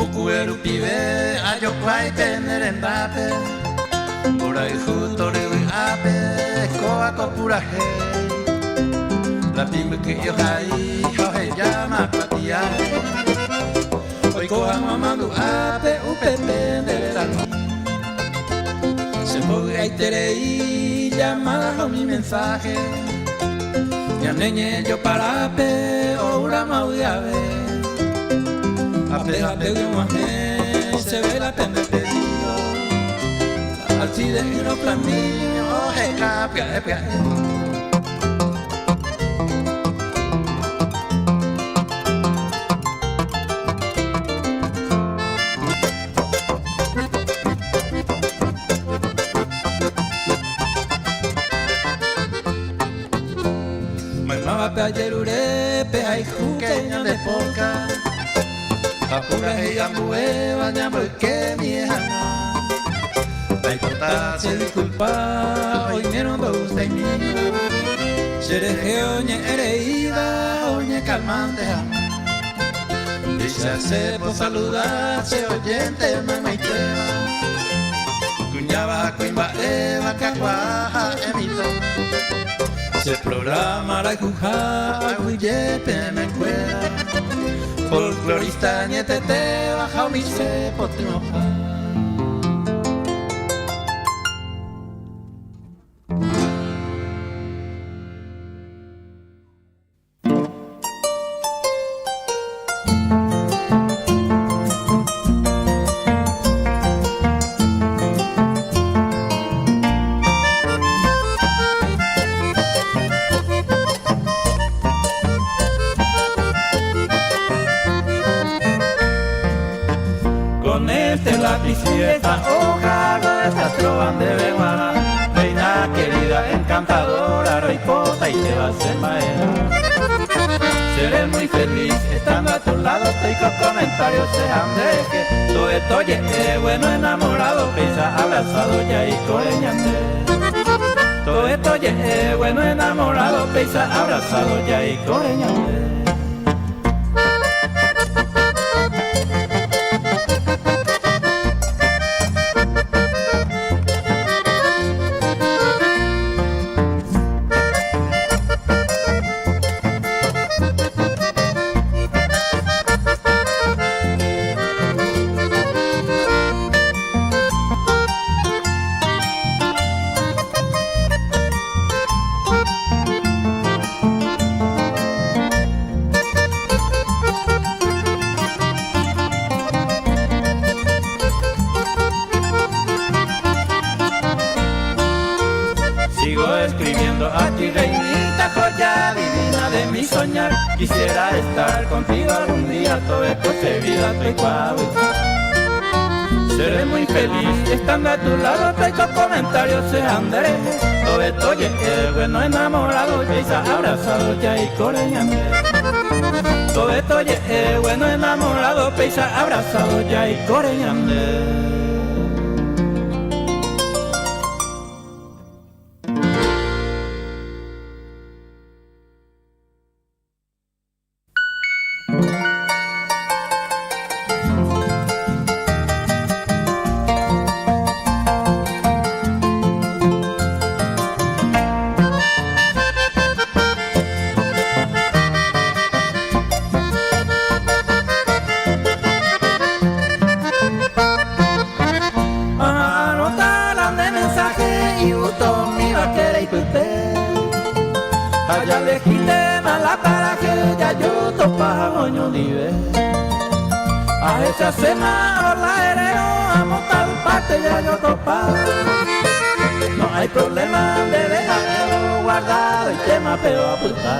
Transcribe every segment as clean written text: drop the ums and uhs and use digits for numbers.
Pukue rupive ajokuái pene rendápe, mborayhu tory vy'ápe kóva ko purahéi. Lápi mbyky'i ohai ha ohejáma kuatiápe, oiko hag̃ua mandu'ápe upépe nde rerami. Chembovy'aiterei llamada ha umi mensaje, ñane ñe'ẽ joparápe oúramo avy'ave. Ape apégui og̃uahẽ chéve la pende pedido, Alcides-ỹrõ Flaminio oheka pya'e pya'e. Maymávape ajerure pehayhúke ñande polka ha purahéi ambuéva ñamboyke mie hag̃ua. Aipota che disculpa oimérõ ndogustaimíva, cherehe oñe'ẽ reíva oñekalmánte hag̃ua. Péicha che posaluda che oyénte maymaitéva, kuñáva ha kuimba'éva kakuaa ha'e mitã. Che programa rayhuha aguyje peẽmekuéra, folklorista añetetéva ha umi che potyvõha. Con este lápiz y esta hoja hago esta trova ndéve g̃uarã, Reina querida encantadora roipota y te vas en maera. Seré muy feliz estando a tu lado toiko comentario che ha nderehe Todo je'e bueno enamorado péicha abrazado jaikore ñande Todo je'e bueno enamorado péicha abrazado jaikore ñande. Sigo escribiendo a ti, reinita, joya divina de mi soñar. Quisiera estar contigo algún día, todo esto se vida, toikuaa. Seré muy feliz estando a tu lado, toiko comentario che ha nderehe. Todo esto je'e bueno enamorado, péicha abrazado jaikore ñande. Todo esto je'e bueno enamorado, péicha abrazado jaikore ñande. Aha'arõta la nde mensaje igustomiva che reipyte Ha jalehíntema la paraje jajotopa oñondive Ahechaséma la erérõ amo tal parte jajotopa No hay problema ndéve ha'évo guardadoitéma pe opyta.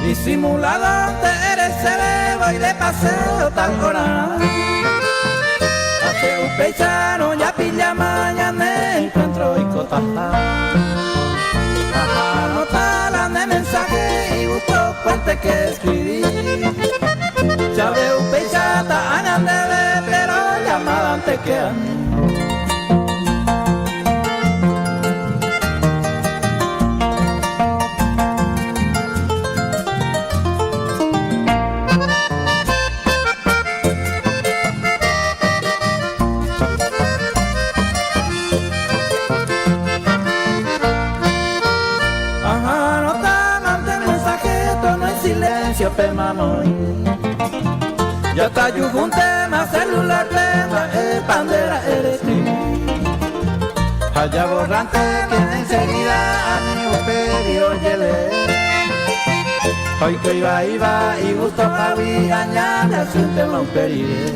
Disimuladonte eres chéve voi de paseo tal horarã Ha che upéicharõ japillama ñane encuentro oikotaha Aha'arõta la ne mensaje igusto kuénte. oike ani. Silencio pe mamoi. Ya está un tema celular plena e bandera eres Allá borrante que enseguida a mi pedido yele. Hoy que iba iba y gusto pavi añade a su tema un perire.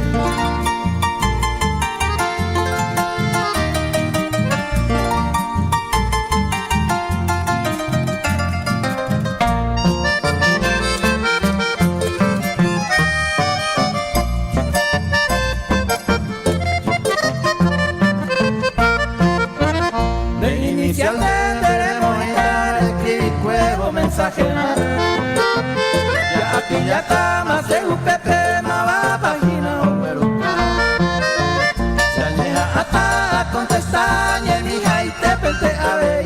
Mensaje Ya aquí ya está más pepe ma página o pero Se aleja hasta contestar y mi y te pente a ver.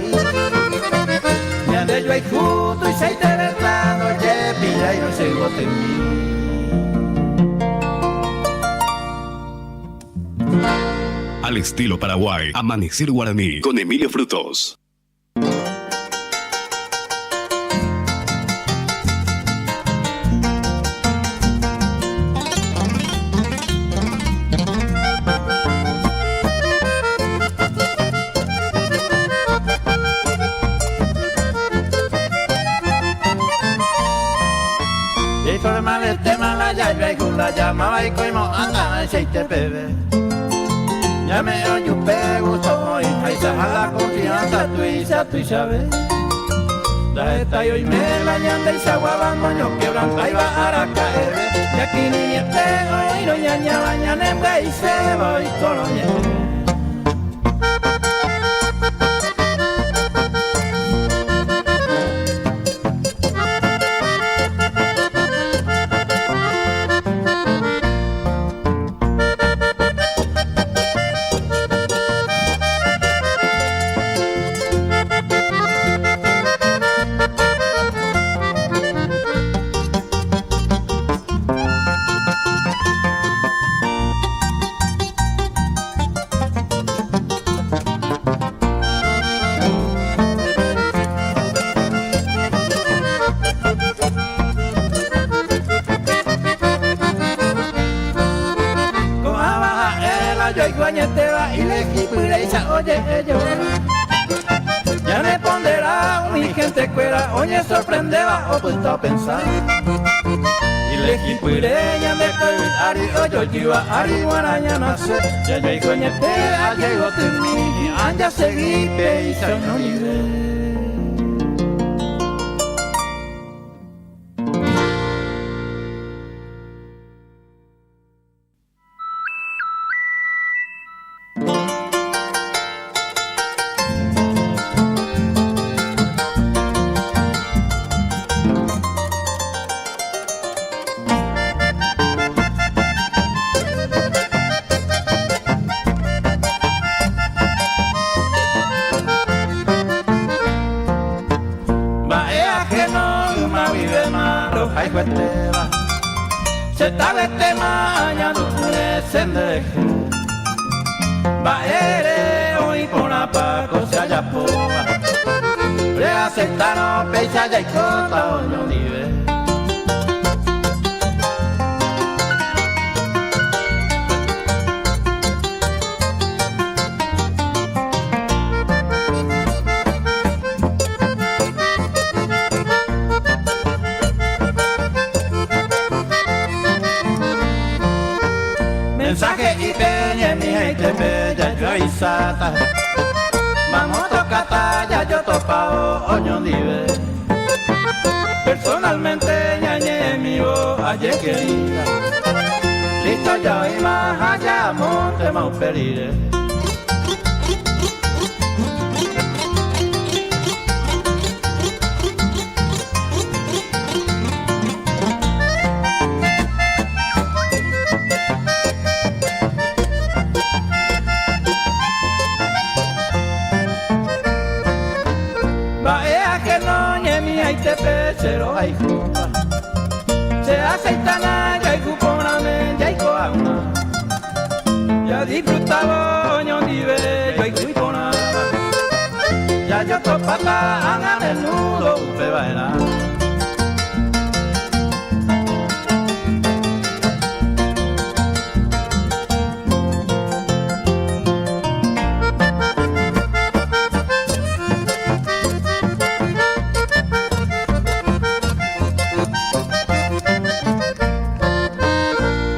Ya de yo hay justo y se te vertando ye pilla y no se gote mí. Al estilo Paraguay, Amanecer Guaraní con Emilio Frutos. La llamaba y coimo anda aceite bebé. Ya me oye gusto y a la confianza tu y tu y sabes. La esta y hoy me la ñanda y se aguaba moño quebranta y va a caer. Y aquí ni niete hoy no ñaña baña y se va y colonia. Oye sorprendeba o puesto a pensar. Y le jipuireña me ari oyo jiwa ari guaraña nace. Ya yo coñete a llego de mí, anja seguí pe y se no libre. Mensaje y peña mi gente bella yo avisata Vamos tocata ya yo topao oño dive Personalmente ñañe mi voz ayer querida. Listo ya y más allá monte mau perire che rohayhúva. Che aceitana jayhu porãme jaiko hag̃ua. Jadisfrutávo oñondive joayhu iporãva. Jajotopáta ág̃a desnudo upeva'erã.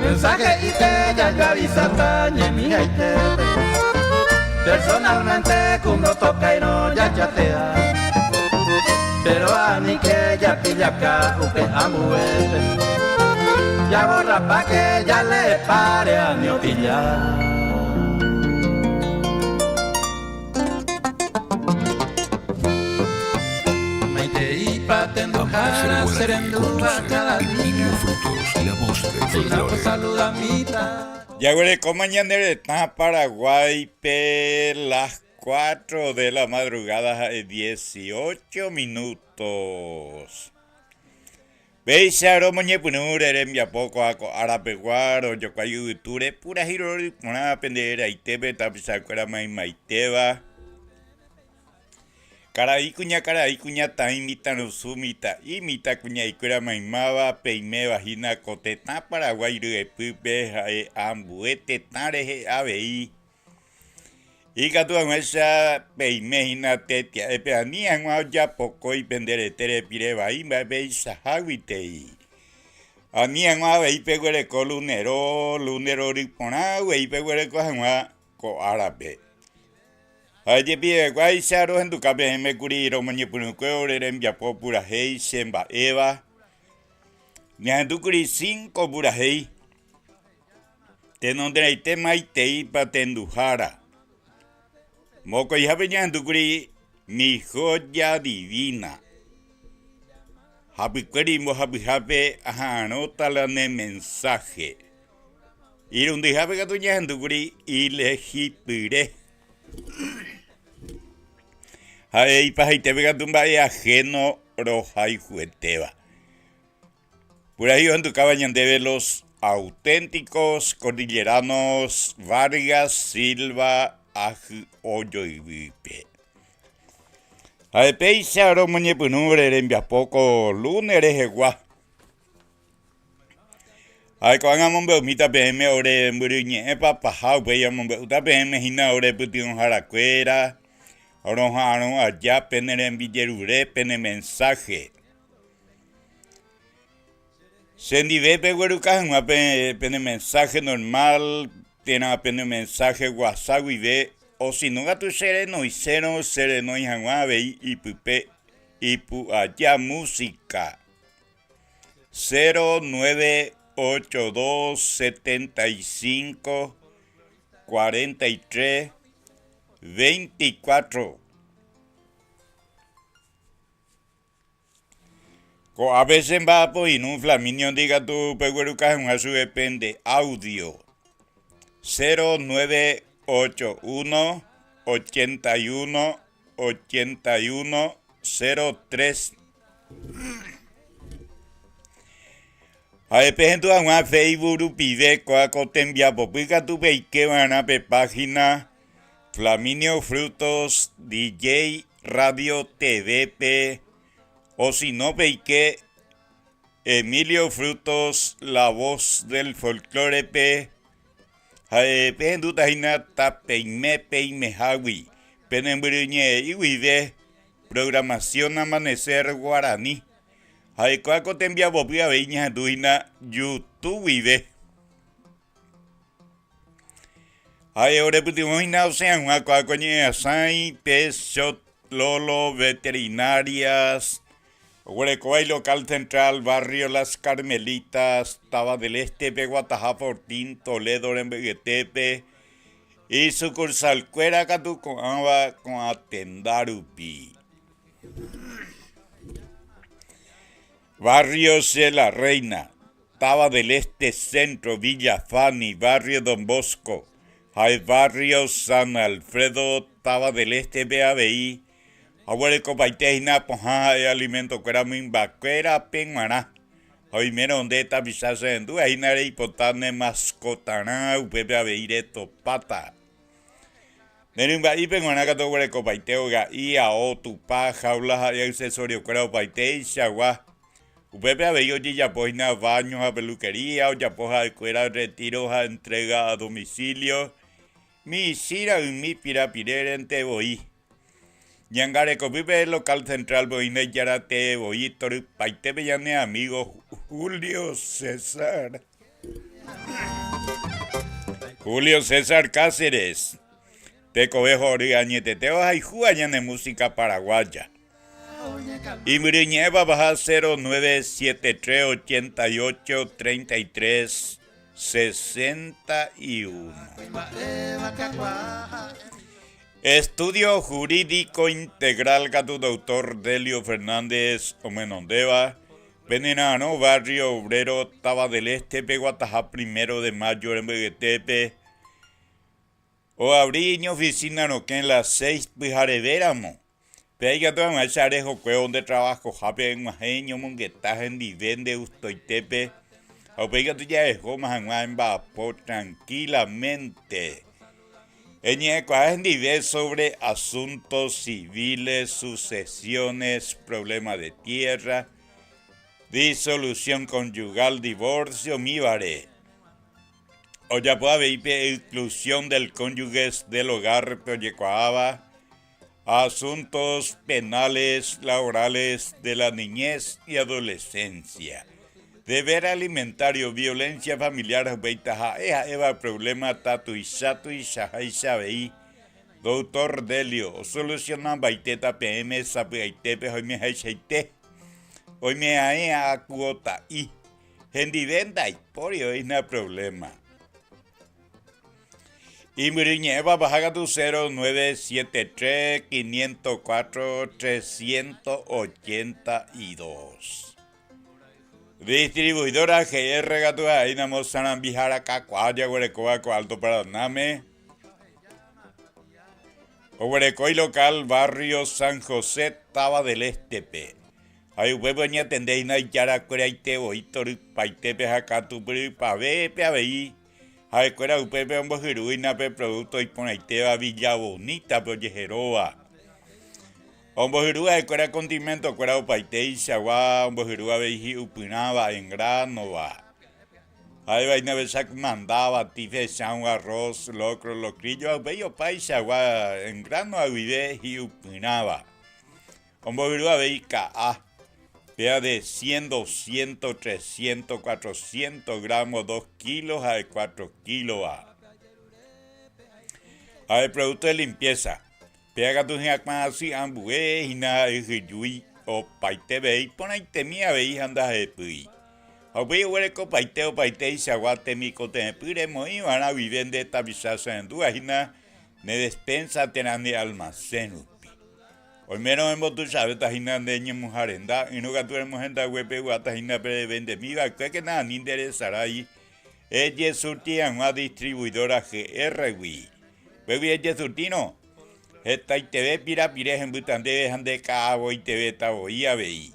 Mensaje'ípe jajoavisata ñemihaitépe, personalmente ku ndotokáirõ jachatea, pero aníke japillaka upe ambuépe, jaborrapáke jaleepáre ani opilla. Maiteípa tendohára Amanecer che Guaraní rendúva conduce cada Emilio día. Frutos, la voz del Péina folclore. posaludamíta. Jaguerekóma ñane retã Paraguáipe las 4 de la madrugada ha'e 18 minutos. Péicha romoñepyrũre rembiapo ko'ã ko árapegua rojokuái yvytúre purahéi rory porã pende raitépe tapichakuéra maymaitéva. Karai kuña karai kuñataĩ mitãrusu mitã'i mitãkuña'ikuéra maymáva peiméva hína ko tetã Paraguái ryepýpe ha'e ambue tetã rehe avei. Ikatu hag̃uáicha peime hína tetia'épe ani hag̃ua ojapokói pende rete repire vai mba'eveichaháguitei. Ani hag̃ua avei peguereko lunero, lunero ryporã guei peguereko hag̃ua ko árape. Ha jepivekuáicha rohenduka peẽme kuri romoñepyrũkue ore rembiapo purahéi che mba'éva. Ñahendúkuri cinco purahéi. Tenonderãite maiteípa tenduhára. Mokõihápe ñahendúkuri Mi joya divina. Hapykuéri mbohapyhápe aha'arõta la ne mensaje. Irundyhápe katu ñahendúkuri Ilehipyre. Ha'e ipahaitépe katu mba'e ajeno rohayhuetéva. Purahéi ohendukáva ñandéve los auténticos cordilleranos Vargas Silva ahy'ojoyvýpe. Ha'e péicha romoñepyrũre rembiapo ko lunes rehegua. Ha'e ko'ág̃a amombe'umíta peẽme ore mbyryñe'ẽpa paha upéi amombe'úta peẽme hína ore pytyvõharakuéra roha'arõ aja pene rembijerure pene mensaje. Che ndive pegueruka hag̃ua pene mensaje normal térã pene mensaje WhatsApp guive osino katu che renoisérõ che renói hag̃ua avei ipype ipu'aja música 0982 75 43 24. Ko'ápe che mba'apo irũ Flaminio-ndi katu pegueruka hag̃ua chupe pende audio 0981 81 81 03. Ha'e pehendu hag̃ua Facebook rupive kóa ko tembiapopy katu peike va'erã pe página Flaminio Frutos DJ Radio TV-pe osino peike Emilio Frutos La Voz del Folklore-pe ha'e pehendúta hína tapeime peimehágui penembyryñe'ẽ'i guive programación Amanecer Guaraní ha'ekuaa ko tembiapopy avei ñahendu hína YouTube guive. Ha'e orepytyvõ hína osẽ hag̃ua ko'ã ko ñe'ẽasãi pe Shot Lolo Veterinarias, oguerekóva ilocal central barrio Las Carmelitas, Táva del Este-pe, Guataha Fortín, Toledo rembe'yetépe, isucursal-kuéra katu ko'ãva ko'ã tenda rupi. Barrio Che La Reina, Táva del Este Centro, Villa Fanny, Barrio Don Bosco, ha'e Barrio San Alfredo, Táva del Este-pe avei, Ha oguerekopaite hína pohã ha'e alimentokuéra mymbakuérape g̃uarã. Ha oimérõ nde tapicha cherendúva hína reipota ne maskotarã, upépe avei retopáta. Ne rymba'ípe g̃uarã katu oguerekopaite oga'i, ao, tupa, jaula ha accesoriokuéra opaiteichagua. Upépe avei ojejapo hína baño ha peluquería, ojapo ha'ekuéra retiro ha entrega a domicilio, michĩ ra'ymi pirapirérente voi. Ñangarekopýpe local central-pe oĩne ijaratee voi torypaitépe ñane amigo Julio César. Julio César Cáceres, tekove hory añetete ohayhúva ñane música paraguaya. Imyryñe'ẽva baja 0973 88 33 61. Estudio Jurídico Integral katu Doctor Delio Fernández omenondéva, penera'arõ Barrio Obrero Táva del Este-pe guataha Primero de Mayo rembe'yetépe, oabri iñoficina rokẽ las seis pyharevéramo. Péa ikatu hag̃uáicha rehokuévo nde trabajohápe eg̃uahẽ eñomongeta hendive nde gustoitépe ha upéi ikatu jahehóma hag̃ua emba'apo trankílamente. Eñe'ẽkuaa hendive sobre asuntos civiles, sucesiones, problema de tierra, disolución conyugal, divorcio umívare. Ojapo avei pe exclusión del cónyuges del hogar-pe ojekuaáva, Asuntos penales, laborales, de la niñez y adolescencia, deber alimentario, violencia familiar ha upéi taha'e ha'éva problema tatuicha tuichaháicha avei, Doctor Delio osolucionambaitéta peẽme sapy'aitépe ha oimehaichaite, oimeaẽ akuota'i, hendive ndaipóri oĩna problema. Imbyryñe'ẽva paha katu 0973 504 382. Distribuidora GR katu ha'éinamo sarambihára kakuaa jaguerekóva ko Alto Paranáme. Oguereko ilocal barrio San José, Táva del Este-pe. Ha upépe oñatende hína ijarakueraite voi torypaitépe ha katu pyrypavépe avei. Ha'ekuéra upépe ombohyrúina pe producto iporãitéva Villa Bonita-pe ojeheróva. Ombohyru ha'ekuéra condimento-kuéra opaiteichagua, ombohyru avei hi'upyrãva en grano-va. Ha'éva hína pe chakumandáva, tife, chãu, arroz, locro, locrillo ha upéi opaichagua en grano-va guive hi'upyrãva. Omboyru avei ka'a, péa de cien, doscientos, trescientos, cuatrocientos gramos, dos kilos ha de cuatro kílova. Ha de producto de limpieza, péa katu hyakuã asy ambue hína ha'e hyjúi opaitevei iporãitemi avei ha ndahepýi. Ha upéi oguerekopaite opaiteichagua temikotevẽpy remoĩva'erã guive nde tapicha cherendúva hína ne despensa térã ne almacén rupi. Oimérõ embotuichavéta hína nde ñemuha renda, ỹrõ katu remohendague peguáta hína pe revendemi va'ekue kena ani nde resarái ejesurti hag̃ua distribuidora GR-gui. Upégui ejesurtírõ, hetaiteve pirapire hembýta ndéve ha nde ka'avoitevéta voi avei.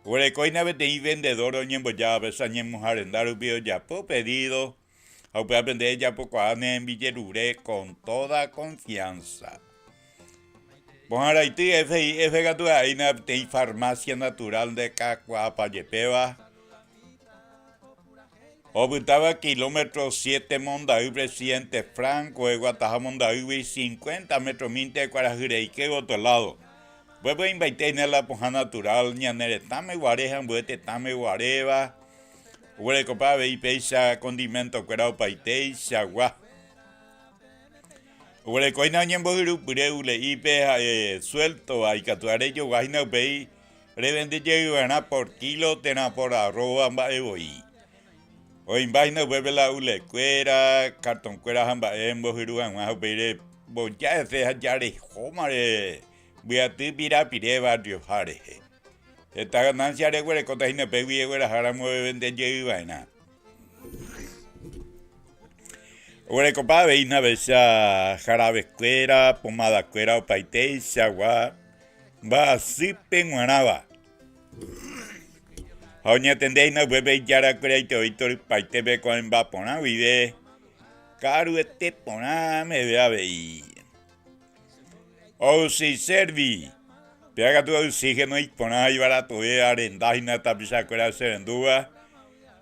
Oguereko hína peteĩ vendedor oñembojáva pe sa ñemuha renda rupi ojapo pedido ha upévape nde ejapokuaa ne rembijerure con toda confianza. Pohãraity FIF katu ha'éina peteĩ farmacia natural nde kakuaapa jepéva, opytáva kilómetro siete Monday Presidente Franco eguataha Mondaýgui cincuenta metromínte kuarahy reike gotyo lado. Upépe oĩmbaite la pohã natural ñane retãme guare ha ambue tetãme guaréva. Oguerekopa avei péicha condimento-kuéra opaiteichagua. Oguereko hína oñembohyru pyre ule'ípe ha'e suéltova, ikatu rejogua hína upéi revende jey va'erã por kílo térã por arróva mba'e voi. Oĩmba hína upépe la ulekuéra, kartonkuéra ha mba'e embohyru hag̃ua ha upéi remboja hese ha jarehómare mbyaty pirapire barrioha rehe. Heta ganancia reguerekóta hína upégui egueraháramo revende jey va'erã. Oguerekopa avei navecha jaravekuéra, pomadakuéra opaiteichagua. Mba'asýpe g̃uarãva. Ha oñatende hína upépe ijarakueraite oĩ torypaitépe ko'ẽmba porã guive, ka'aruete porã meve avei. Oxyservi, Péva katu oxígeno iporã ha ivaratove arenda hína tapichakuéra cherendúva,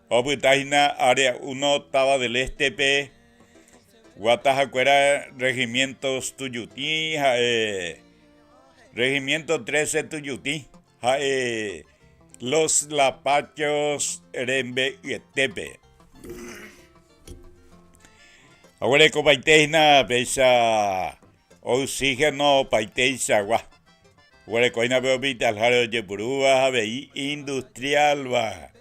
opyta hína Área Uno Táva del Este-pe, guatahakuéra Regimientos Tuyutĩ ha'e Regimiento Trece Tuyutĩ ha'e Los Lapachos rembe'yetépe. Oguerekopaite hína péicha oxígeno opaiteichagua. Oguereko hína pe hospitalháre ojepurúva ha avei industrial-va.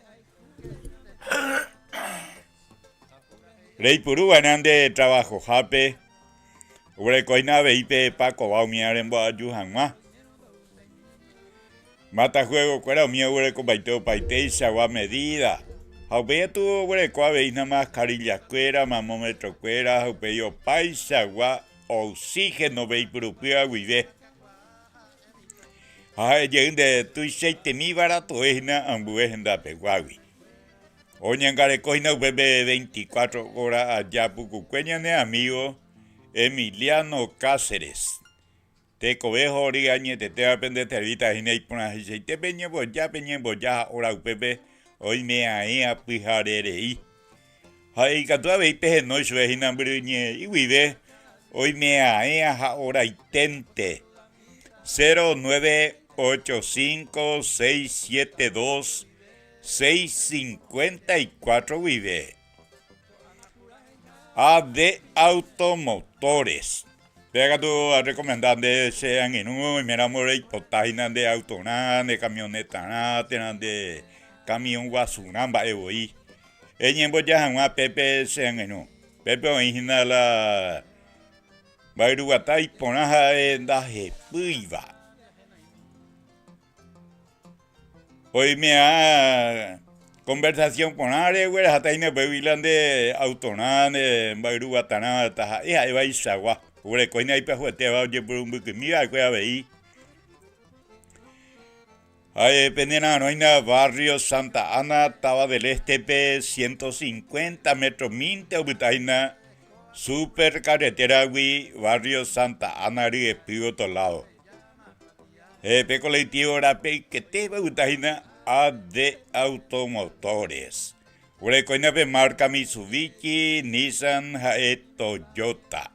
Reipuru va'erã nde trabajohápe, oguereko hína avei pe pakova umíva remboaju hag̃ua. Matajuegokuéra umi oguerekopaite opaiteichagua medida, ha upéi katu oguereko avei hína mascarillakuéra, mamometrokuéra ha upéi opaichagua oxígeno pe ipurupýva guive. Ha ha'e jey nde tuichaitemi varatoe hína ambue hendapeguágui. Oñangareko hína upépe veinticuatro hora aja pukukue ñane amigo Emiliano Cáceres. Tekove hory añetetéva pende tervíta hína iporãheichaite peñemboja peñemboja ha óra upépe oime'aẽ apyhare rei. Ha ikatu avei pehenói chupe hína mbyryñe'i guive oime'aẽ ha oraiténte. 0985 672 654 guive. AD Automotores. Péva katu arrekomenda nde che angirũ oiméramo reipota hína nde autorã, nde kamionetarã térã nde kamiõ guasurã mba'e voi. Eñemboja hag̃ua pépe che angirũ. Pépe oĩ hína la mba'yruguata iporã ha'e ndahepýiva. Oime'ã conversación porã regueraháta hína upégui la nde autorã, nde mba'yruguatarã taha'e ha'evaichagua. Oguereko hína ipyahuetéva ojepuru mbykymi va'ekue avei. Ha'e pene ra'arõ hína barrio Santa Ana, Táva del Este-pe, 150 metro mínte opyta hína super carretera-gui barrio Santa Ana ryepy otro lado. Pe colectivo rape yketéva opyta hína AD Automotores. Oguereko hína pe marca Mitsubishi, Nissan ha'e Toyota.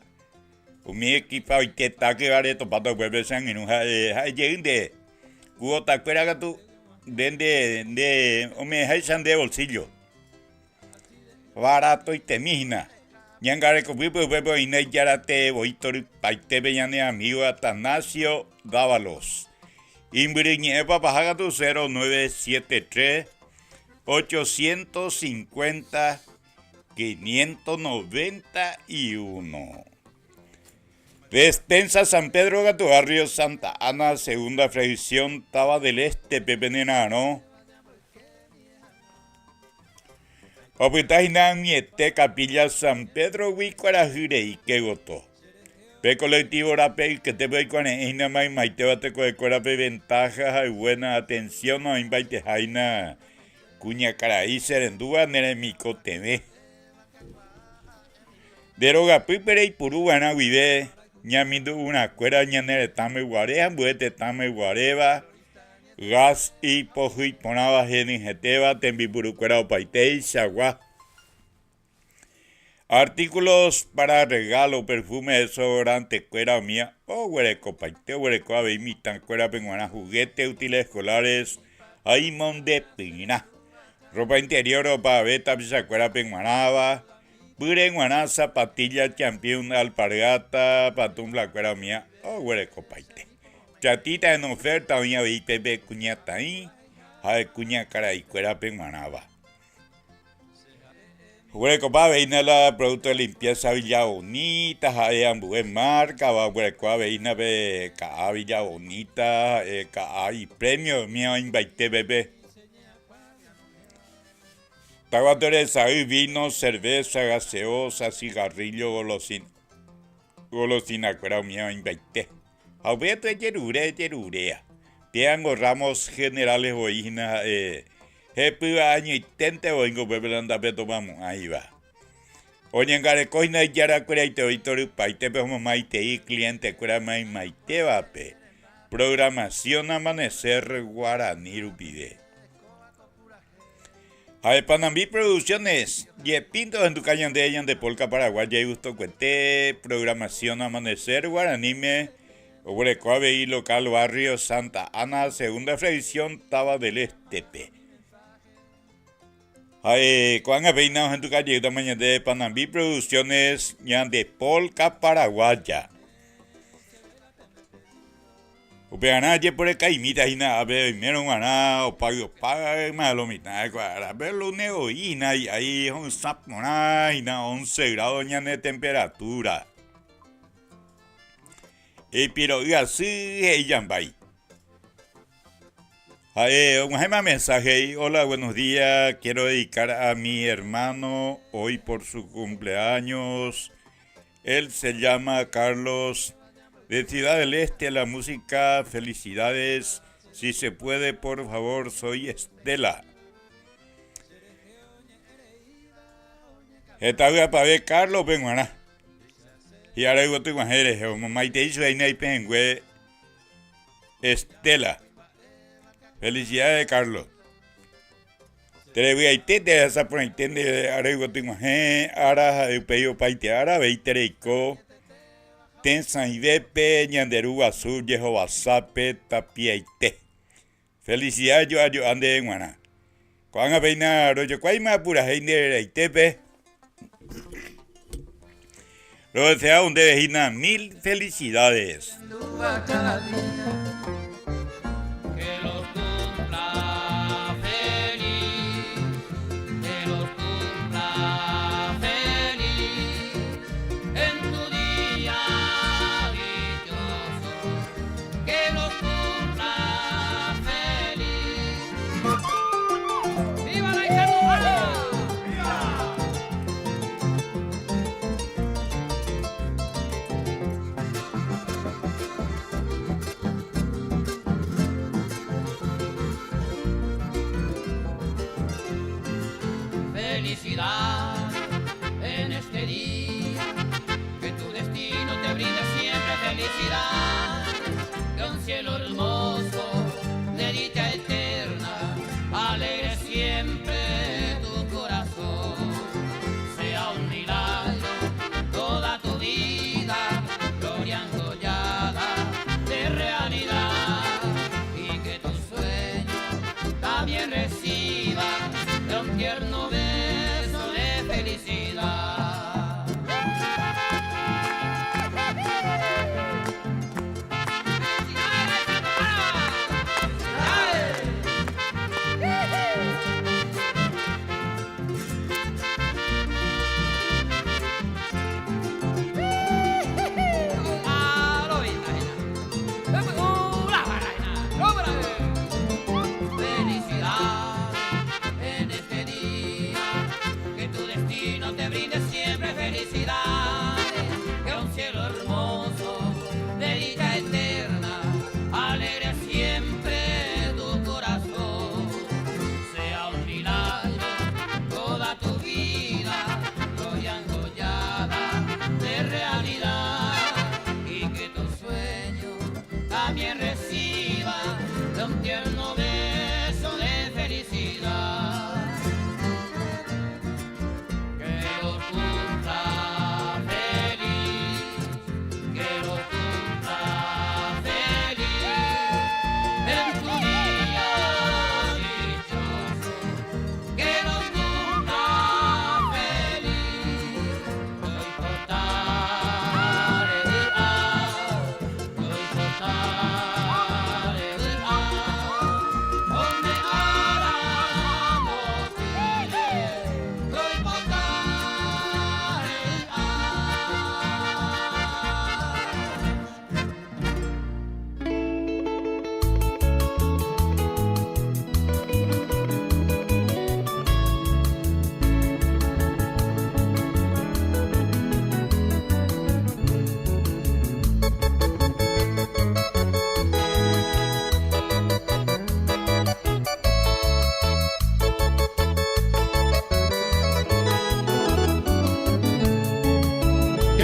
Umi equipa oikéta kyvare topáta upépe che angirũ ha'e ha'e jey nde cuota kuéra katu nde nde nde ome'ẽháicha nde bolsillo. Baratoitemi hína. Ñangarekopýpe upépe oĩne ijarate voi torypaitépe ñane amigo Atanasio Dávalos. Imbyryñe'ẽ papaha katu 0973 850 591. Despensa San Pedro katu barrio Santa Ana, segunda fracción, Táva del Este pe pene ra'arõ. Opyta hína ag̃uiete Capilla San Pedro-gui kuarahy reike gotyo. Pe colectivo rape yketépe oikuare'ẽ hína maymaitéva tekovekuérape ventaja ha buena atención oĩmbaiteha hína kuñakarai che rendúva ne remikotevẽ. Nde rogapýpe reipuru va'erã guive ñamindu'urãkuéra ñane retãme guare ha ambue tetãme guaréva, gas ipohýi porãva henyhẽtéva tembipurukuéra opaiteichagua. Artículos para regalo, perfume, desodorante-kuéra umíva oguerekopaite, oguereko avei mitãkuérape g̃uarã juguete, útiles escolares ha imondepyrã. Ropa interior opavave tapichakuérape g̃uarãva, pýre g̃uarã zapatilla, champion, alpargata, patumblakuéra umíva oguerekopaite. Chatita en oferta oĩ avei pépe kuñataĩ ha kuñakaraikuérape g̃uarãva. Oguerekopa avei hína la producto de limpieza Villa Bonita, ha'e ambue marca va, oguereko avei hína pe ka'a Villa Bonita, ha'e ka'a ipremio umíva oĩmbaite pépe. Taguato resay, vino, cerveza, gaseosa, cigarrillo, golosina, golosina kuéra umíva oĩmbaite. Ha upéva ejerure, ejerurea. Péango Ramos Generales voi hína ha'e hepýva añoiténte voíngo upépe la ndapetopamo'ãiva. Oñangareko hína ijarakueraite voi torypaitépe omomaitei cliente-kuéra maymaitévape programación Amanecer Guarani rupive. Ha'e Panambi Producciones, jepínte ohenduka ñande ñande polka paraguaya igustokuete programación Amanecer Guaraníme oguereko avei local barrio Santa Ana segunda fracción táva del Este-pe. Ha'e ko'ág̃a péina ohenduka jeýtama ñande Panambi Producciones ñande polka paraguaya. Upearã ajeporekaimíta hína ápe oimérõ g̃uarã opáy opáyma lo mitã ko árape lune voi hína hi'ái ho'ysã porã hína once grado ñane temperatura. Ipiro'y asy he'i jambái. Ha'e og̃uahẽma mensaje he'i, Hola, buenos días, quiero dedicar a mi hermano hoy por su cumpleaños. Él se llama Carlos de Ciudad del Este, la música Felicidades, si se puede, por favor, soy Estela. Heta vy'apave Carlos-pe g̃uarã. Hi'ára yvoty g̃uahẽ rehe omomaitei chupe hína ipehẽngue Estela. Felicidades, Carlos. Terevy'aite terehasa porãite nde ára yvoty g̃uahẽ ára ha'e upéi opaite ára avei tereiko tesãivépe ñande Ru Guasu jehovasápe tapiaite. Felicidades jo'a jo'a ndéve g̃uarã. Ko'ág̃a péina rojokuáima apurahéi nde reraitépe. Rodeseávo ndéve hína mil felicidades. Felicidad en este día que tu destino te brinde siempre felicidad que un cielo hermoso de dicha eterna alegre siempre tu corazón sea un milagro toda tu vida gloria enjollada de realidad y que tu sueño también reciba de un tierno beso de.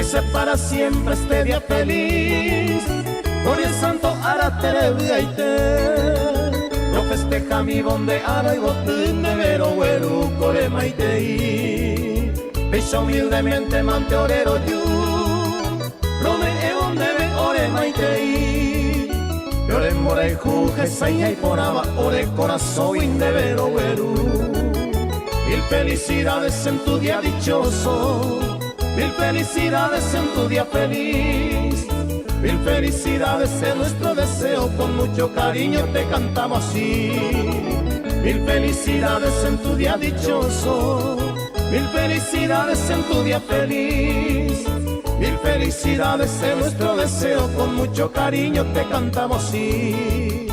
Que sea para siempre este día feliz. Con el santo aratere vy'aite. Rofesteja mi bonde ara yvoty ndeve rogueru ko remaitei. Péicha humildemente mante ore roju. Rome'ẽvo ndéve ore maitei. Pe ore mborayhu hesãi ha iporãva ore korasõgui ndéve rogueru. Mil felicidades en tu día dichoso, mil felicidades en tu día feliz. Mil felicidades es nuestro deseo, con mucho cariño te cantamos así. Mil felicidades en tu día dichoso, mil felicidades en tu día feliz. Mil felicidades es nuestro deseo, con mucho cariño te cantamos así.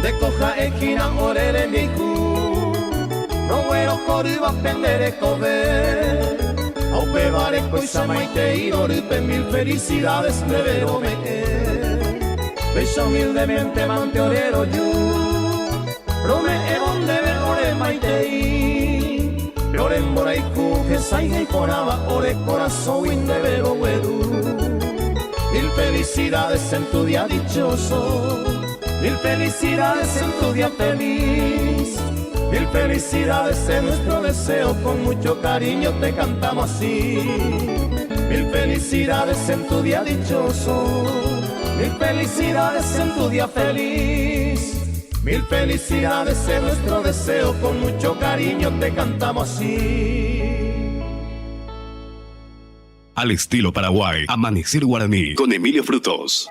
Ndéko ha'e hína ore rembiayhu, roguerohorýva pe nde rekove, ha upévare kóicha maitei rorýpe mil felicidades ndéve rome'ẽ. Péicha humildemente mante ore roju, rome'ẽvo ndéve ore maitei, pe ore mborayhu hesãi ha iporãva ore korasõgui ndéve rogueru. Mil felicidades en tu día dichoso, mil felicidades en tu día feliz. Mil felicidades es nuestro deseo, con mucho cariño te cantamos así. Mil felicidades en tu día dichoso, mil felicidades en tu día feliz. Mil felicidades es nuestro deseo, con mucho cariño te cantamos así. Al estilo Paraguay, Amanecer Guaraní, con Emilio Frutos.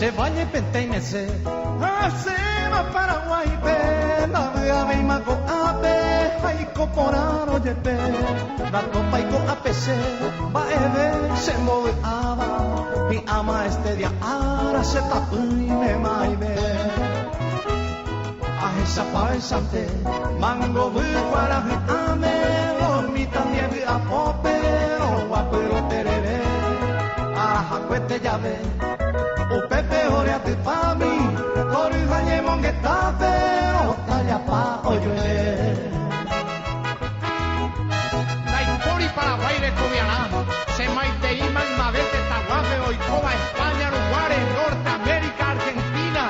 Che valle penteimese asẽma Paraguáipe ndavy'avéima ko'ápe ha iko porãrõ jepe ndatopái ko'ápe che mba'eve chembovy'áva hi'áma este día ára che tapỹime maive Ahechapavechante mangovy kuarahy'ãme lo mitã ndie vy'apópe roguapy roterere arahakuete jave upépe ore atypámi tory ha ñemongetápe rotallapa ojuehe. Ndaipóri Paraguái rekoviarã, che maitei maymave tetãguápe oikóva España ruguáre, Norte América, Argentina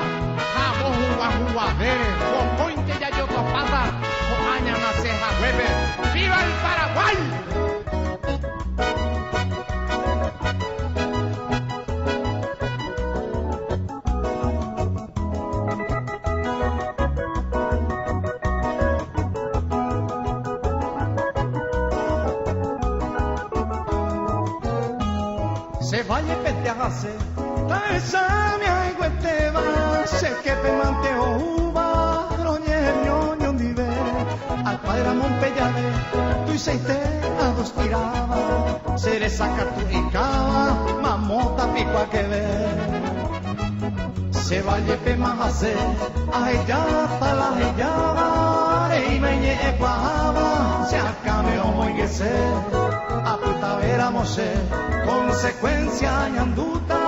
ha amo huguahuguavére, vokóinte jajotopáta ko'ã ñanase haguépe. ¡Viva el Paraguay! Se valle pete agase, taesami aigueteva, se que pe manteo uva, roñe ñoño ndive, al padre Ramón Pellave, tu iseite a dos tiraba, se le saca tu icaba, mamota pico a que ve. Se valle pe majase, a ella pa la ella, y me ñe ecuaba, se acame o moiguese, a puta vera mose, consecuencia ñanduta,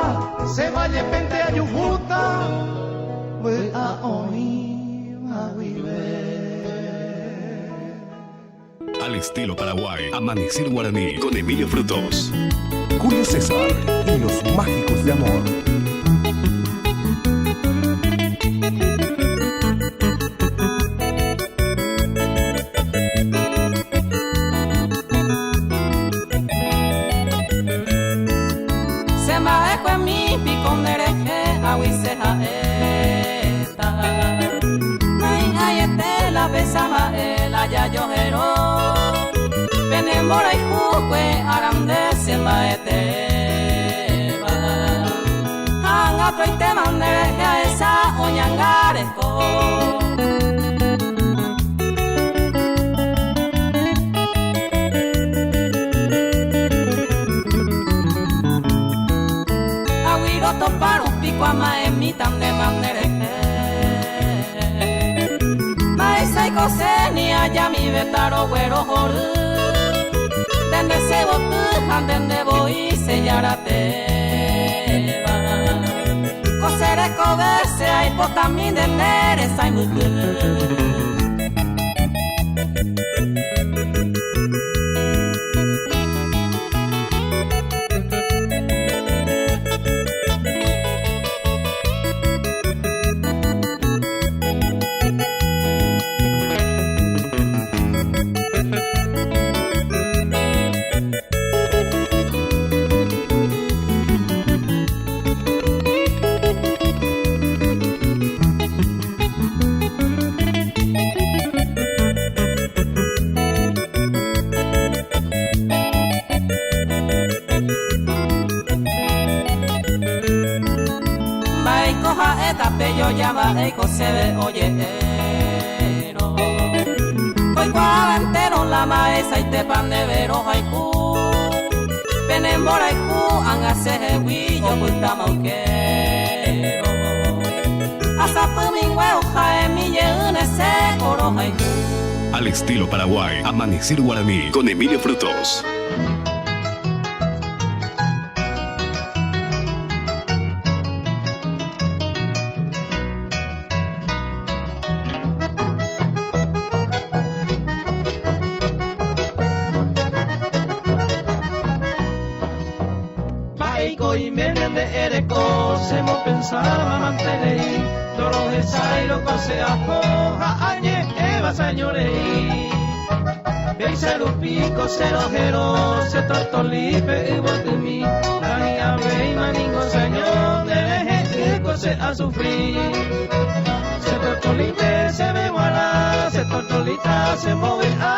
se valle pente ayujuta, voy a oír a Al estilo Paraguay, Amanecer Guaraní con Emilio Frutos. Julio César y los Mágicos de Amor. Se mba'ekue mi piko nderehe ag̃uise ha'éta. Naihãiete la besa ha'e la jajohero. Pene mborayhúkue arande che mba'etéva. nderehe ahecha oñangareko. Aguiro topa rupi ko ama'ẽmíta ndéma nderehe. Mba'éichaiko che ni ajamivéta roguerohory. Nde nde che voty ha nde nde voi che jaratéva. Ko che rekove che aipotami nde nde resãimbyky. Mba'éiko ha'éta pe joja mba'éiko chéve oje'érõ. Oikuaáva entéro la mba'eichaitépa ndéve rohayhu. Pene mborayhu ág̃a chehegui jopytáma oikérõ. Asapymingue oha'émi jeýne che ko rohayhu. Al estilo Paraguay, Amanecer Guaraní con Emilio Frutos. Mba'éiko oiméne nde ereko chemopensáva manterei ndorohechái rokose apo ha añe'ẽva sañorei. Péicha rupi ko che rohero che tortolípe yvotymi nahi'ãvéima ningo saño nderehe'ỹ ko che asufri. Che tortolípe chéve g̃uarã che tortolita chembovy'a.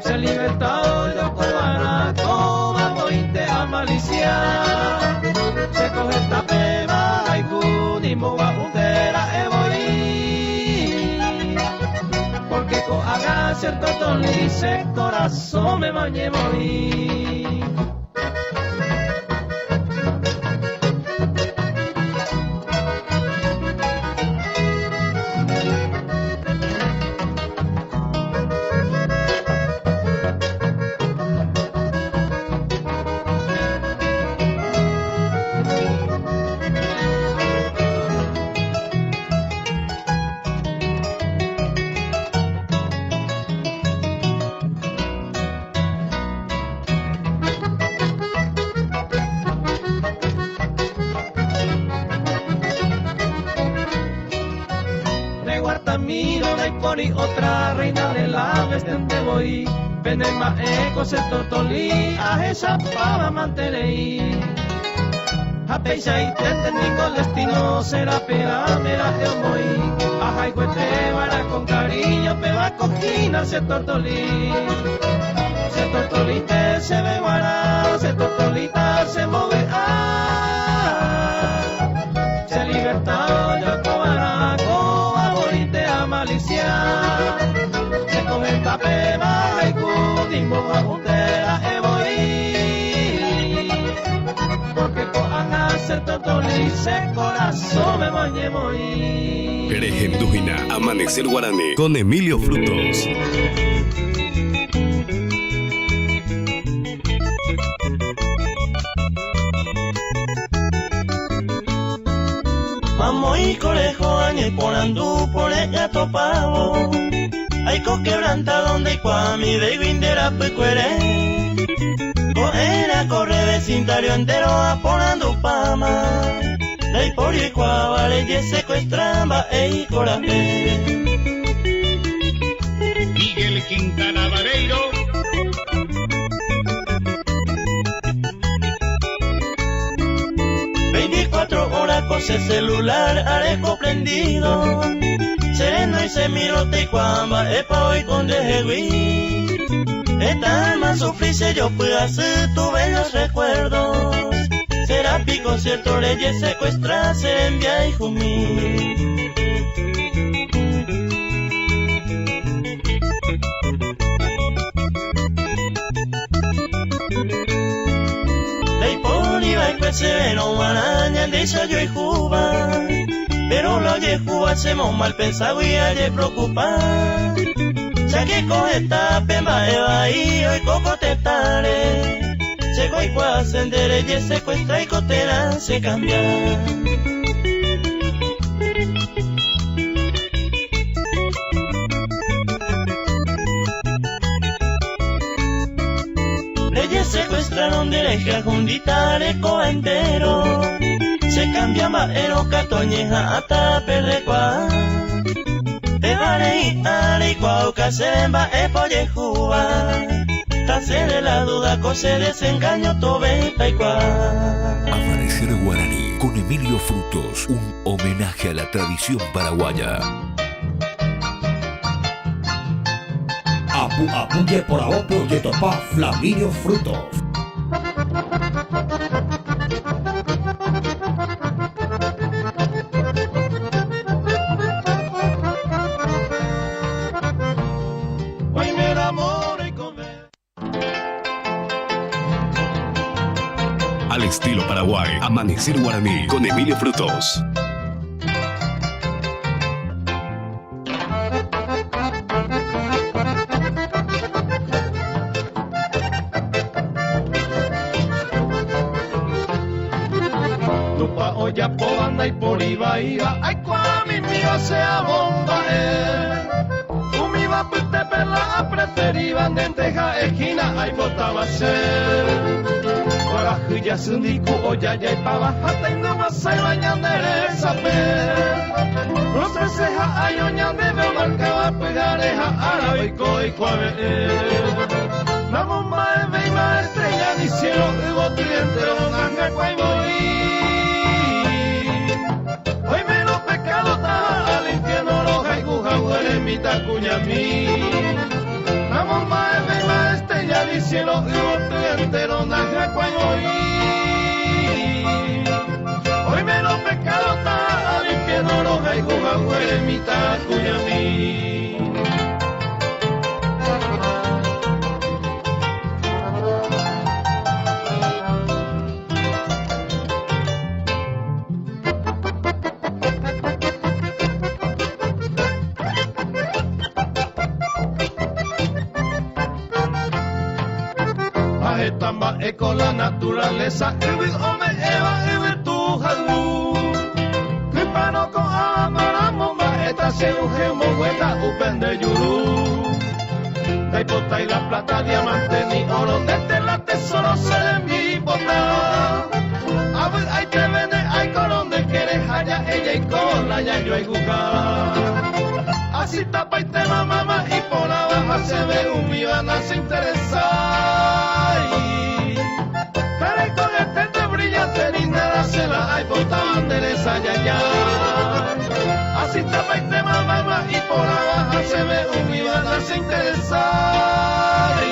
Che libertad ojokova'erã kóva voínte amalicia. Che ko hetapéva hayhu nimbogua'u nde ra'e voi. Porque ko'ág̃a che tortoli che korasõme mañemoĩ. Reguartamiro ndaipóri otra reina de la vestente voi pene mba'e ko che tortoli ahechapáva manterei. Ha peichaitente ningo el destino será perame ra'e omoĩ ahayhuetéva'erã con cariño péva kohína che tortoli. Che tortolite chéve g̃uarã che tortolita chembovy'a. Che libertad ojokova'erã kóva voínte amalicia. Che kohetapéva hayhu nimbogua'u nde ra'e voi. Porque ko'ág̃a che tortoli che korasõme moñemoĩ. Rehenduhína Amanecer Guarani con Emilio Frutos. Mamo ikoreho añeporandu pore'ỹ atopávo Aiko quebrantado ndaikuaamivéigui nde rapykuere Ko'ẽrã corre vecindario entero aporandupáma Ndaipóri oikuaáva rejesecuestra mba'éiko ra'e. Miguel Quintana Bareiro. 24 horas ko che celular areko prendido Che renói che miro teikuaa mba'épa oiko ndehegui Hetãma sufrí che jopy asy tu bellos recuerdos Será. Será piko cierto reyes secuestra serembia hijumi. Ndaipóri va'ekue chéverõ g̃uarã ñandéicha ojoehúva, Pero la ojehúva chemomalpenságui ajepreocupa. Cháke ko hetápe mba'e vai oiko ko tetãre, Chéko aikuaase nde rejesecuestraiko térã chekambia. Rejesecuestrarõ nderehe ahundíta rekova entero, Chekambia mba'érõ katu añeha'ãta perrekuaa. Pévare hi'ã reikuaauka chéve mba'épa ojehúva, Tasẽ de la duda ko che desengaño tove taikuaa. Amanecer Guaraní con Emilio Frutos, un homenaje a la tradición paraguaya. Apu apu jeporavópe ojetopa Flaminio Frutos. Al estilo Paraguay, Amanecer Guaraní con Emilio Frutos. Tupã ojapóva ndaipóri vaíva aikuaa mimíva che amo mba'e. Umíva apytépe la apreferíva ndénte ha'e hína aipotáva che. Kuarahy jasy ndiku ojajaipáva ha taindyguaséva ñande resape. Rosẽse ha año ñandéve omarkáva pyhare ha ára oiko oikuave'ẽ. Namomba'evéima estrella ni cielo yvoty entero nahyakuái voi. Oimérõ pecado taha al infierno rohayhu haguére mitãkuñami. Namomba'evéima estrella ni cielo yvoty entero nahyakuái voi. Oimérõ pecado taha al infierno rohayhu haguére mitãkuñami. Ha heta mba'e ko la naturaleza yvy ome'ẽva yvytu hayvu. Kyparo ko'ã maramo mba'éta che uhe omboguéta upe nde juru. Ndaipotái la plata, diamante ni oro ndete la tesoro che rembipota. Avy'aitevene aikórõ nde kere ha ja'e jaiko la jajoayhuha. Asitapaitéma mama iporãva ha chéve umíva nacheinteresái. Tareko eténte brillante ni nada che la aipotáva nde resa jajái. Asitapaitéma mama iporãva ha chéve umíva nacheinteresái.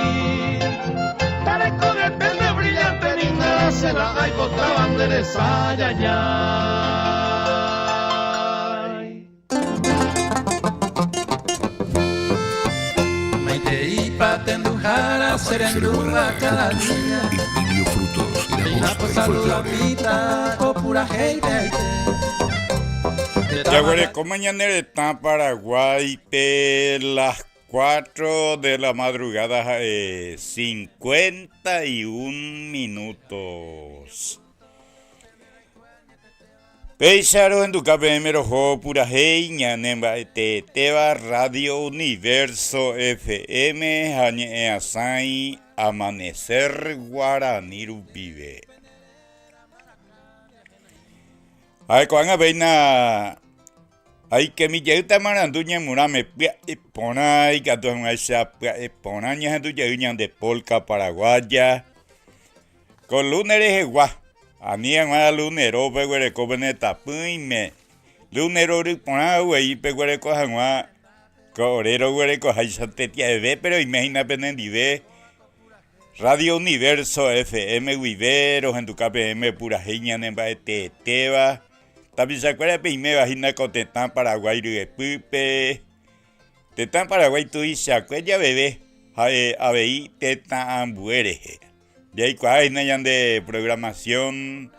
Tareko eténte brillante ni nada che la aipotáva nde resa jajái. Maiteípa tenduhára che rendúva cada día. Emilio Frutos, la Péina voz po del saluda folclore. pita ko purahéipe aite. Jaguerekóma ñane retã Paraguáipe las 4 de la madrugada ha'e 51 minutos. Péicha rohenduka peẽme roho purahéi ñane mba'eteetéva Radio Universo FM ha ñe'ẽasãi Amanecer Guarani rupive. Ha'e ko'ág̃a péina aikemi jeýta marandu ñemurãme pya'e porã ikatu hag̃uáicha pya'e porã ñahendu jey ñande polka paraguaya. Ko lunes rehegua, ani hag̃ua lunero peguereko pene tapỹime, lunes rory porã uvei peguereko hag̃ua ko ore roguerekoháicha tetia'eve, péro oime hína penendive. Radio Universo FM guive rohenduka peẽme purahéi ñane mba'eteetéva, tapichakuéra peiméva hína ko tetã Paraguái ryepýpe. Tetã Paraguái tuichakue javeve ha'e avei tetã ambue rehe. Jaikuaa hína ñande programación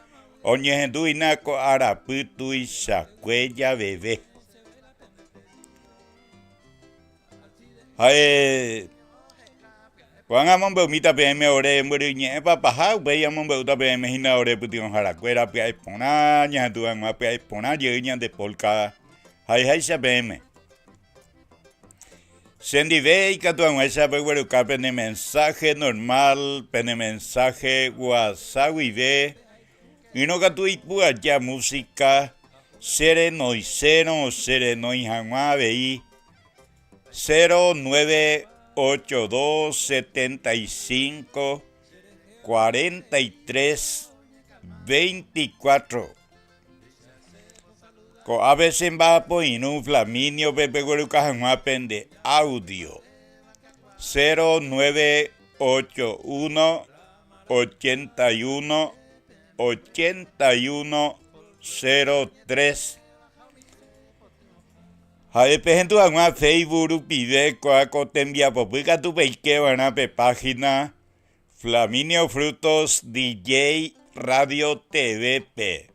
oñehendu hína ko arapy tuichakue javeve. Ha'e ko'ág̃a amombe'umíta peẽme ore mbyryñe'ẽ papaha, upéi amombe'úta peẽme hína ore pytyvõharakuéra pya'e porã, ñahendu hag̃ua pya'e porã jey ñande polka ha'eháicha peẽme. Chendive ikatu hag̃uáicha pegueruka pene mensaje normal, pene mensaje WhatsApp guive, ỹrõ katu ipu aja música che renoisérõ che renói hag̃ua avei 0982 75 43 24. Ko'ápe che mba'apoirũ Flaminio-pe pegueruka hag̃ua pende audio 0981 81 81 03. Ha'e pehendu hag̃ua Facebook rupive kóa ko tembiapopy katu peike va'erã pe página Flaminio Frutos DJ Radio TV-pe.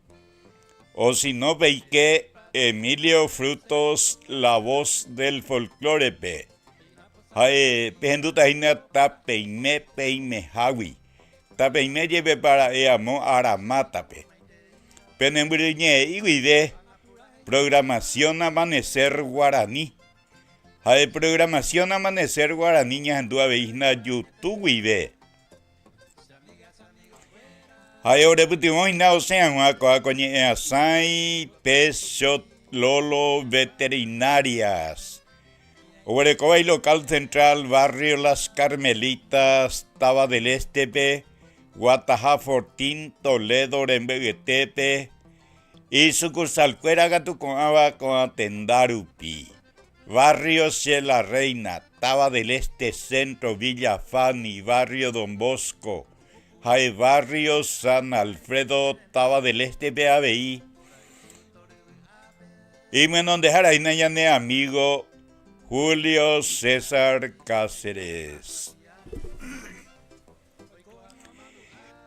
O si no peike Emilio Frutos La Voz del Folklore-pe. Ha'e pehendúta hína tapeime peimehágui. Tapeime jepe para'e amo Aramátape. Penembyryñe'ẽ'i guive Programación Amanecer Guaraní. Ha'e Programación Amanecer Guaraní ñahendu avei hína YouTube guive. Ha'e orepytyvõ hína osẽ hag̃ua ko'ã ko ñe'ẽasãi Pechot Lolo Veterinarias. Oguerekóva ilocal central barrio Las Carmelitas, Táva del Este-pe, Guataha Fortín, Toledo rembe'yetépe, Isukursalkuéra katu ko'ãva ko'ã tenda rupi, Barrio Che La Reina, Táva del Este Centro, Villa Fanny, Barrio Don Bosco, ha'e Barrio San Alfredo, Táva del Este-pe avei. Imyenondehára hína ñane amigo Julio César Cáceres.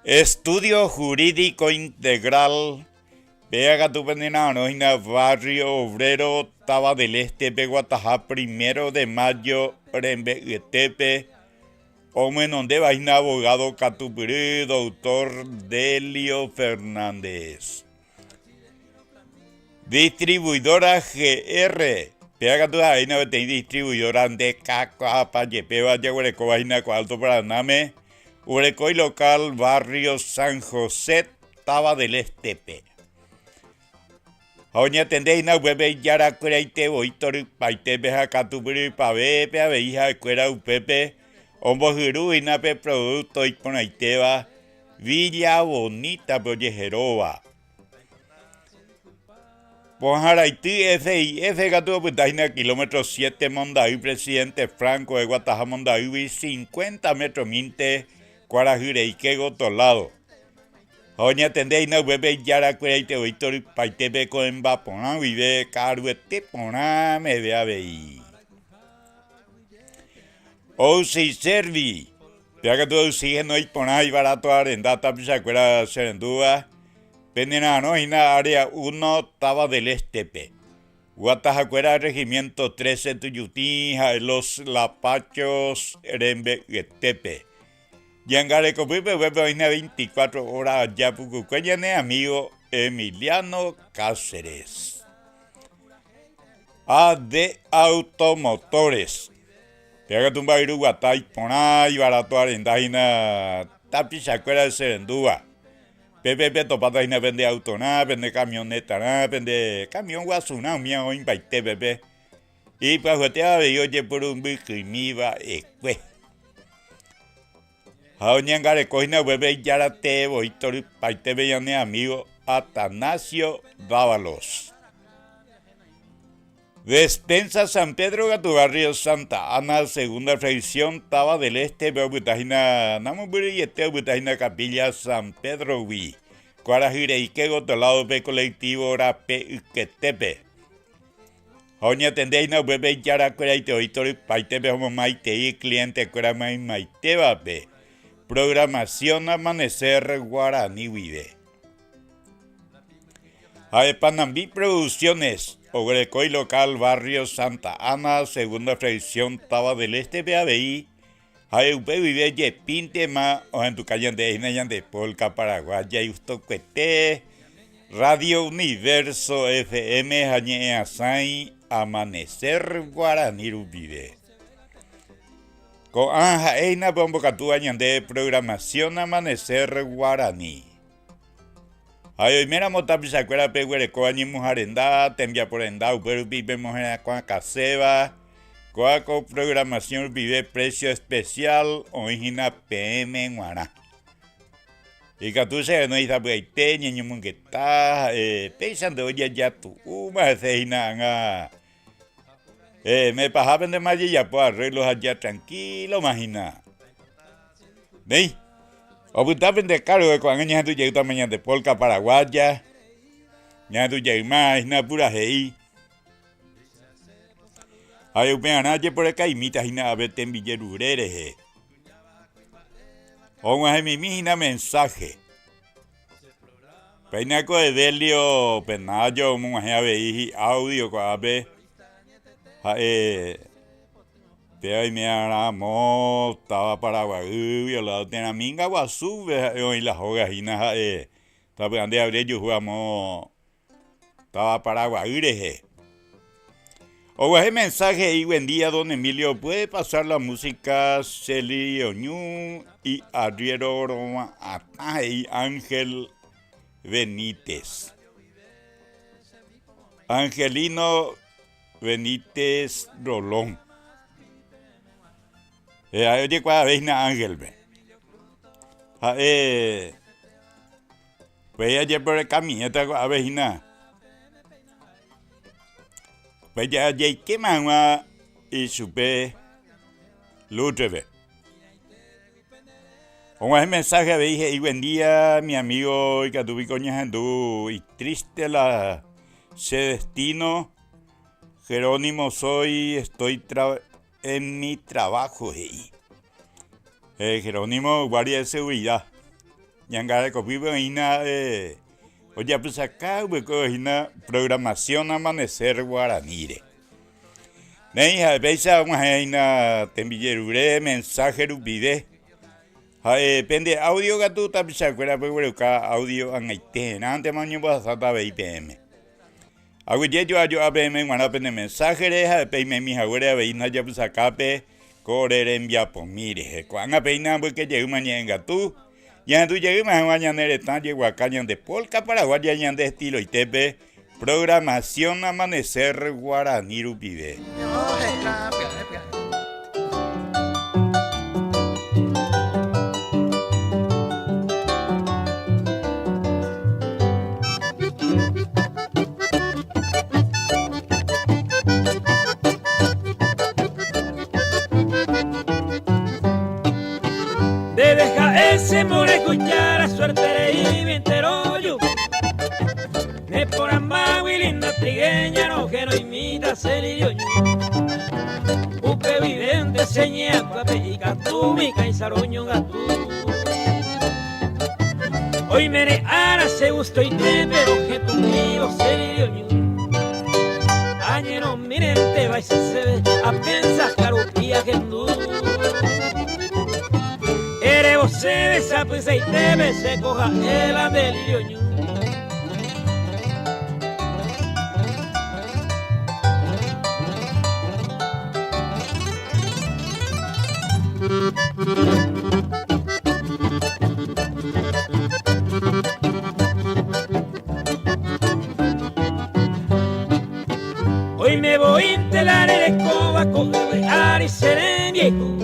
Estudio Jurídico Integral, péa katu pene ra'arõ hína Barrio Obrero, Táva del Este-pe guataha Primero de Mayo rembe'yetépe, omyenondéva hína abogado katupyry Doctor Delio Fernández. Distribuidora GR, péva katu ha'éina peteĩ distribuidora nde kakuaapa jepéva jaguerekóva hína ko Alto Paranáme, oguereko ilocal barrio San José, Táva del Este-pe. Ha oñatende hína upépe ijarakueraite voi torypaitépe ha katupyrypavépe avei ha'ekuéra upépe ombohyru hína pe producto iporãitéva Villa Bonita-pe ojeheróva. Pohãraity FIF katu opyta hína kilómetro siete Monday Presidente Franco eguataha Mondaýgui 50 metro-mínte kuarahy reike gotyo lado. Ha oñatende hína upépe ijarakueraite voi torypaitépe ko'ẽmba porã guive ka'aruete porã meve avei. Ousiservi Péva katu oxígeno iporã ivaráto arenda tapichakuéra che rendúva, penera'arõ hína Área Uno Táva del Este-pe. Guatahakuéra Regimiento Trece Tujutĩ ha'e Los Lapachos rembe'yetépe. Ñangarekopýpe upépe oĩhína 24 hora aja pukukue ñane amigo Emiliano Cáceres. AD Automotores. Péva katu mba'yru guata iporã, ivarato arenda hína tapichakuéra che rendúva. Pépe petopáta hína pende autorã, pende camionetarã, pende camión guasurã umíva oĩmbaite pépe. Ipyahuete avei ojepuru mbykymi va'ekue. Ha oñangareko hína upépe ijára tee voi torypaitépe ñane amigo Atanasio Dávalos. Despensa San Pedro katu barrio Santa Ana, segunda fracción, Táva del Este-pe opyta hína namombyryiete opyta hína Capilla San Pedro-gui, kuarahy reike gotyo lado-pe colectivo rape yketépe. Ha oñatende hína upépe ijarakueraite oĩ torypaitépe omomaitei cliente-kuéra maymaitévape programación Amanecer Guaraní guive. Ha'e Panambi Producciones, oguereko ilocal barrio Santa Ana, segunda fracción Táva del Este-pe avei, ha'e upe guive jepíntema ohenduka ñande hína ñande polka paraguaya igustokuete, Radio Universo FM ha ñe'ẽasãi Amanecer Guarani rupive. Ko'ã ha'e hína pe ombokatúva ñande programación Amanecer Guarani. Ha oiméramo tapichakuéra peguerekóva ñemuha renda, tembiapo renda upe rupi pemoherakuãkaséva, kóva ko programación rupive precio especial oĩ hína peẽme g̃uarã. Ikatu che renói sapy'aite ñañomongeta ha'e péichante ojajatu'úma hese hína ág̃a mepahápentema ajejapo arreglo ha ja tranquiloma hína. Néi, opyta pende kárgope ko'ág̃a ñahendu jeýtama ñande polka paraguaya, ñahendu jeyma hína purahéi. Ha upearã ajeporekaimíta hína ave tembijerure rehe. Og̃uahẽmimi hína mensaje. Péina ko Edelio Penayo omog̃uahẽ avei hi'audio ko'ápe ha'e péva oime'arã amo táva Paraguaýgui olado térã Minga Guasúpe ha'e oĩ la hóga hína ha'e sapy'ánte avei rejuhu amo Táva Paraguaý rehe. Oguahẽ mensaje he'i Buen día don Emilio, ¿puede pasar la música Celio Ñu y Arriero Rova'atã he'i Ángel Benítez. Angelino Benítez Rolón. Ha'e ojekuaavéi hína Ángel-pe. Ha'e Upéi ajeporekamiéta ko'ápe hína. Upéi jaikéma hag̃ua ichupe Lútrepe. Og̃uahẽ mensaje avei he'i buen día mi amigo ikatu piko ñahendu y triste la che destino Jerónimo soy estoy en mi trabajo he'i. Jerónimo guardia de seguridad ñangarekopýpe oĩna ojapysaka yvykuévo hína programación amanecer guaraníre. Néi ha'e péicha og̃uahẽ hína tembijerure mensaje rupive ha'e pende audio katu tapichakuéra pegueruka audio ag̃aiteherãntema oñembohasáta avei peẽme. Aguyje jo'a jo'a peẽme g̃uarã pene mensáhere ha peimemi haguére avei ndajapysakápe ko ore rembiapomi rehe. Ko'ág̃a péina ambyke jeýma ñe'ẽngatu, ñahendu jeýma hag̃ua ñane retã jeguaka ñande polka paraguaya ñande estiloitépe programación Amanecer Guaraní rupive. Deja ese escuchar a suerte de mi Me por y linda trigueña, no que no imita ser Upe vivente seña pape y mi caizaroño gatú. Hoy me ara se gusto y te pero que tu mío se Añero miren te vais a se ve a pensar carupía gendú. Ere vos se besa pues y te bese coja el andelirio Hoy me voy a enterar el escoba con ari seré viejo.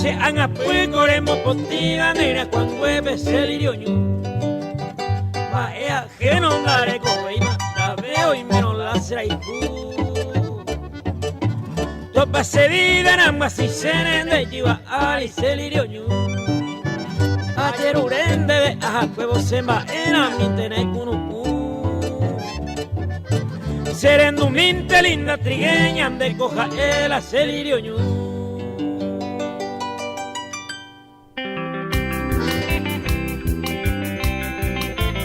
Se han apueco potiga negra cuando se lirioño. Va ea que no dare coima, la veo y menos la. Seraiku Topa se vida namba si serende jiva ari selirio ñu Acherurende ve aja cuevo semba era mi tene kunuku Serenduminte linda trigueña de coja el acelirio ñu.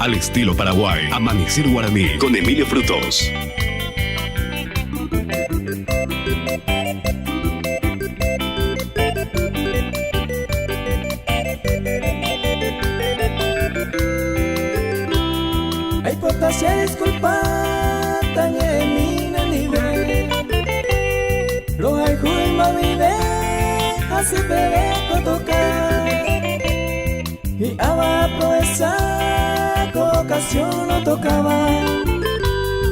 Al estilo Paraguay, Amanecer Guaraní con Emilio Frutos. Ay, pota se disculpa, tañe mina ni ve. Lo hay vive, así bebé toca. Y aba proeza, ocasión no tocaba.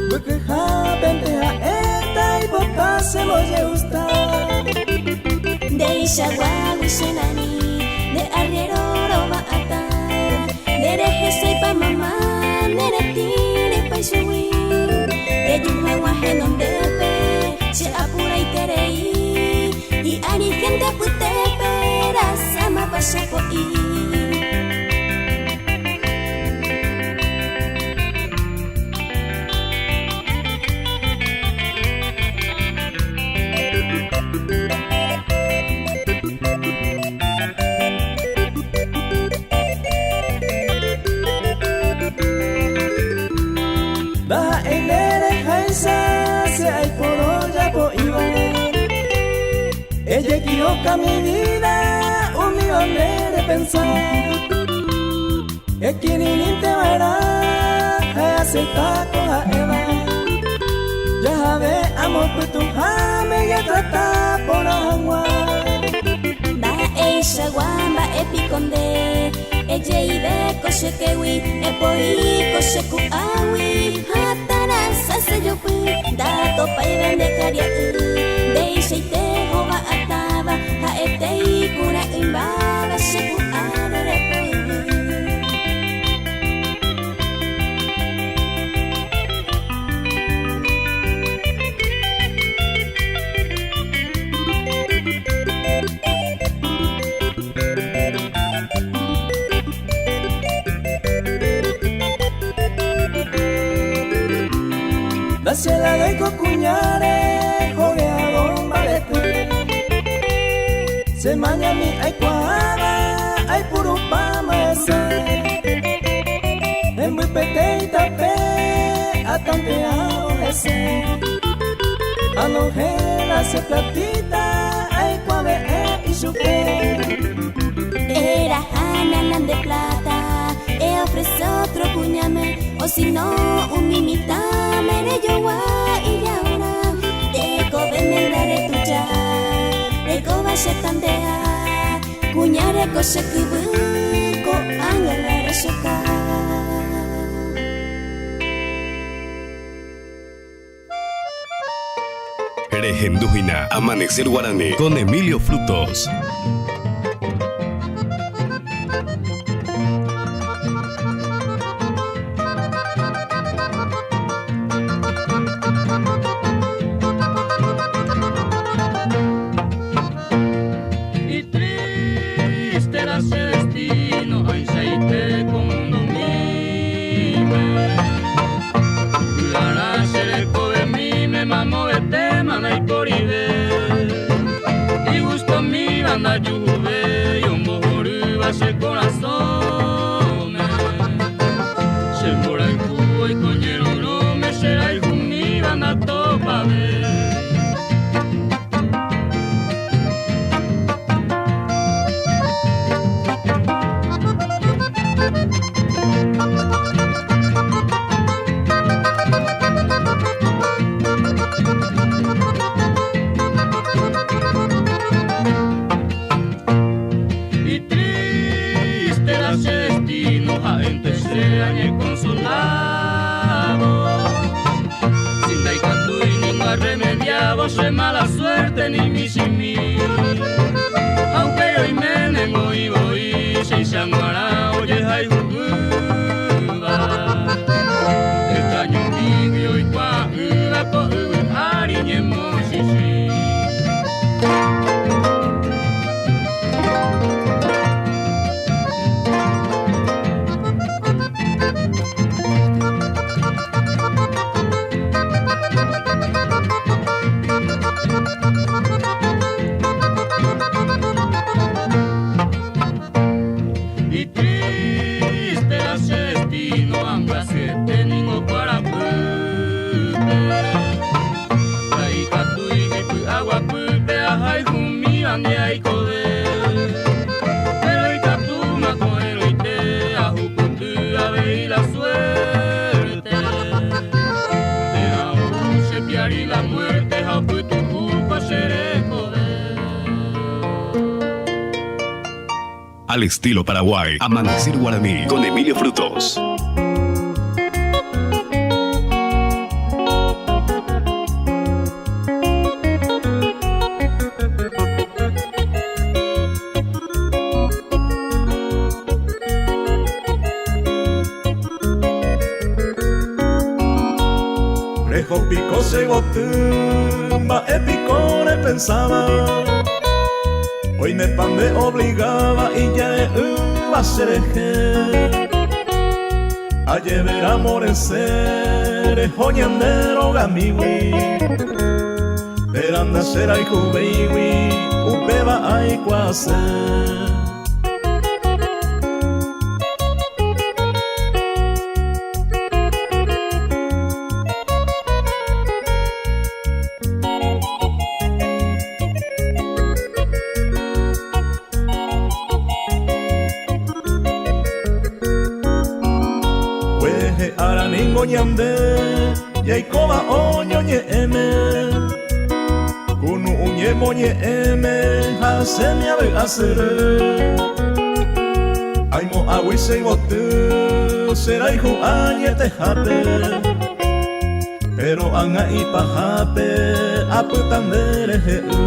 Porque ja vente a esta y bota se lo gusta. De Ishagua Wishenani, de arriero roba ata, de reje pa mamá, de tire pa shui, de yuha henondepe, se apura y terei, y ari gente putepe, sama pa Ella equivoca mi vida, un millón de pensar. Ekininin te verá, acepta con a Eva. Ya ve, amo pues tu jame ya trata por agua. Ba eisha guamba epiconde, ejeibe koshekewi, epoi kosheku awi, hatara sase yopi, dato pai vende karia deisha ite hova ataba, ha etei kura imbaba sheku arere la de cocuñare, Se maña mi ay cuava, ay puro pama ese. En muy pete y tape, atanteao ese. Anojela se platita, ay cuave e y supe. Era Hananan de plata, e ofrece otro puñame, o si no, un mimita, mere yo y ahora, te cobe mendare tuya, reko bashetandea, cuñare ko angala reshoka. Regendujina, Amanecer Guaraní con Emilio Frutos. aikove. Pero ikatúma ko'ẽrõite ahupyty avei la suerte. Térã ou che piári la muerte ha opytu'úpa che rekove. Al estilo Paraguay, Amanecer Guaraní con Emilio Frutos. Reho piko che yvoty, mba'e piko repensáva? Oimépa nde obligáva ija'e'ỹva che rehe. Ajevéramo resẽ reho ñande rogamígui, térã ndacherayhuvéigui upéva aikuaase. Kuehe ára ningo ñande jaikóva oñoñe'ẽme, kunu'ũ ñemoñe'ẽme ha che miavy'a syry. Aimo'ãgui che yvoty che rayhu añetehápe. Péro ág̃a ipahápe apyta nde rehe'ỹ.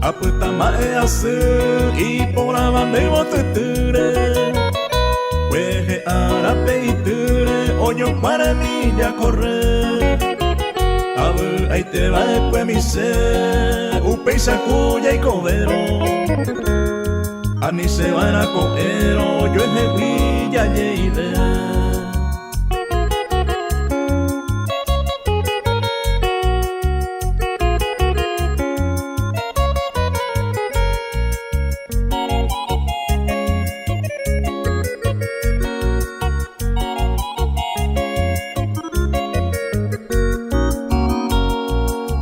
Apyta mba'e asy iporãva nde yvotytýre, kuehe árape itýre ojokuáremi jakorre. Avy'aite va'ekue mi che upéicha ku jaikovérõ, ani che va'erã ko'ẽrõ ojuehegui jajeive.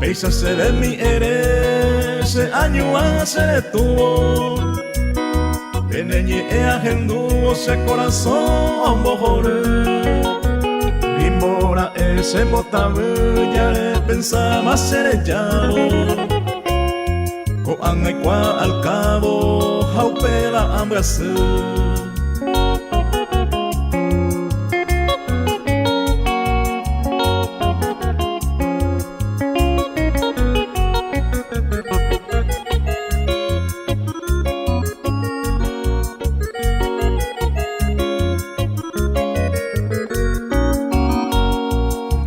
Péicha chéve mi ere che añuã che retúvo, pe ne ñe'ẽ ahendúvo che korasõ ombohory. Nimbora'e che mbotavy jare pensáma che rejávo, ko'ág̃a aikuaa al cabo ha upéva ambyasy.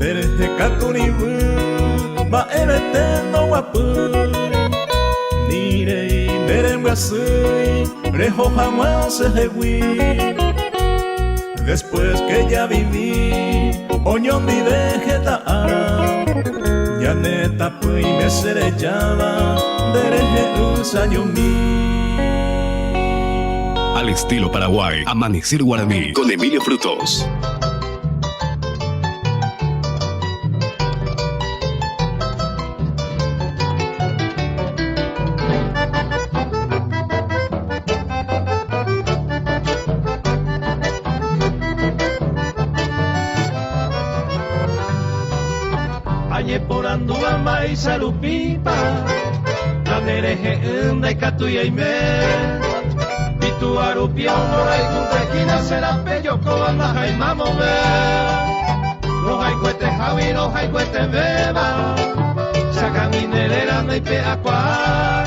Nderehe katu rivy mba'evete ndoguapýi, ni rei nerembyasýi reho hag̃ua chehegui. Después que ya viví oñondive heta ára, ñane tapỹime cherejáva nderehe ysañomi. Al estilo Paraguay, Amanecer Guaraní con Emilio Frutos. Añeporandúva mba'éicha rupípa la nde rehe'ỹ ndaikatúi aime. Itúva rupi omborayhúnte hína che rape jokóva ndaháima move. Rohayhuetehágui rohayhuetevéva, chakãgui nde réra ndaipe'akuaa.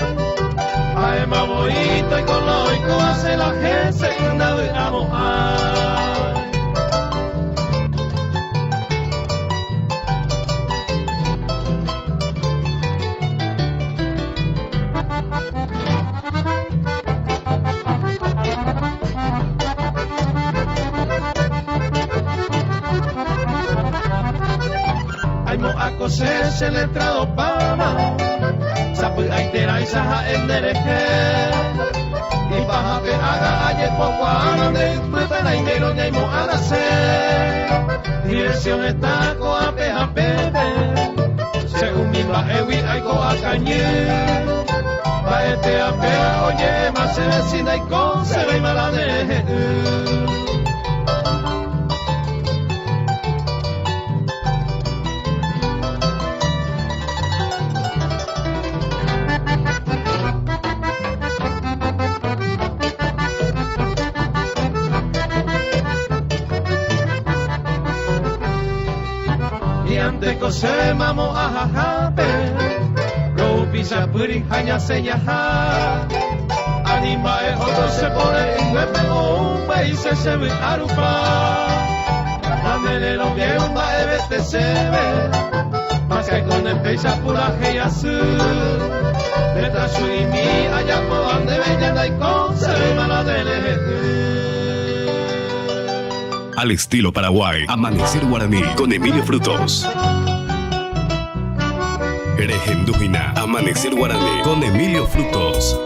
Ha'éma voi toiko la oikóva che la hése ndavy'amo'ãi. Aimo'ã ko che. Che che letrado pama Sapy'aiterãicha ha'e nderehe Ipahápe ágã ajepokuaárõ nde ypýpe naiméirõ ñaimo'ãna che Dirección está ko'ápe ha pépe Che umi mba'égui aiko akañy Mba'ete apéva oje'éma chéve si ndaikósevéima la nderehe'ỹ. Hi'ãnteko chéve mamo ahahápe, rohupichapýri ha ñasẽñaha. Ani mba'e ótro che pore'ỹnguépe ou mba'éicha che vy'a rupa. Ha nde reroviáivo mba'evete chéve, Mascaikóne péicha purahéi asy. Heta chu'imi ajapóva ndéve jandaikósevéima la nde rehe'ỹ. Al estilo Paraguay, Amanecer Guaraní con Emilio Frutos. Rehendúhina Amanecer Guaraní con Emilio Frutos.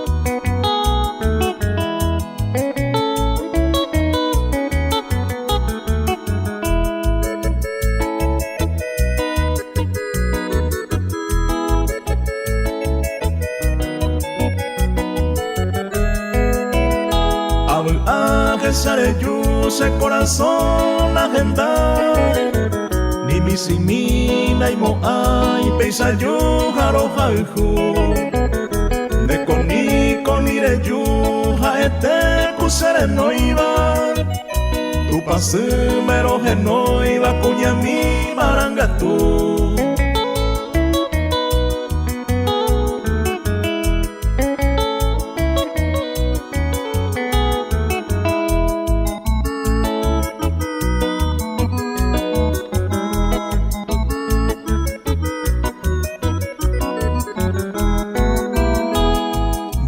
Avy'a hesa reju che korasõ nahendái Ni michĩmi naimo'ãi péicha ju ha rohayhu Ndéko niko ni reju ha'ete ku che renóiva Tupãsýme rohenóiva kuñami marangatu.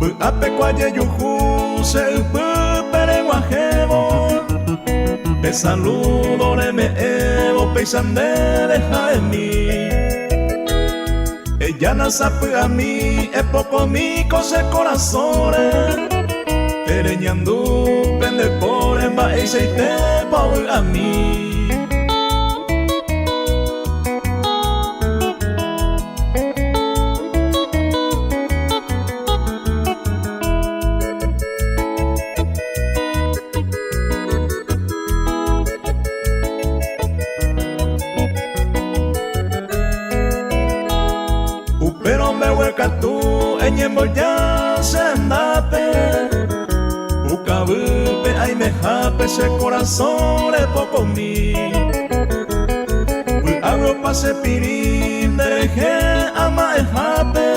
Vy'ápeko ajejuhu che ypýpe reg̃uahẽvo, Pe saludo reme'ẽvo péicha nde reha'emi. Ejána sapy'ami epokomi ko che korasõre, Tereñandu pende póre mba'eichaitépa ovy'ami. Upérõ mbeguekatu eñemboja che rendápe, Pukavýpe aimehápe che korasõ repokomi. Vy'águi opa che pirĩ nderehe ama'ẽhápe,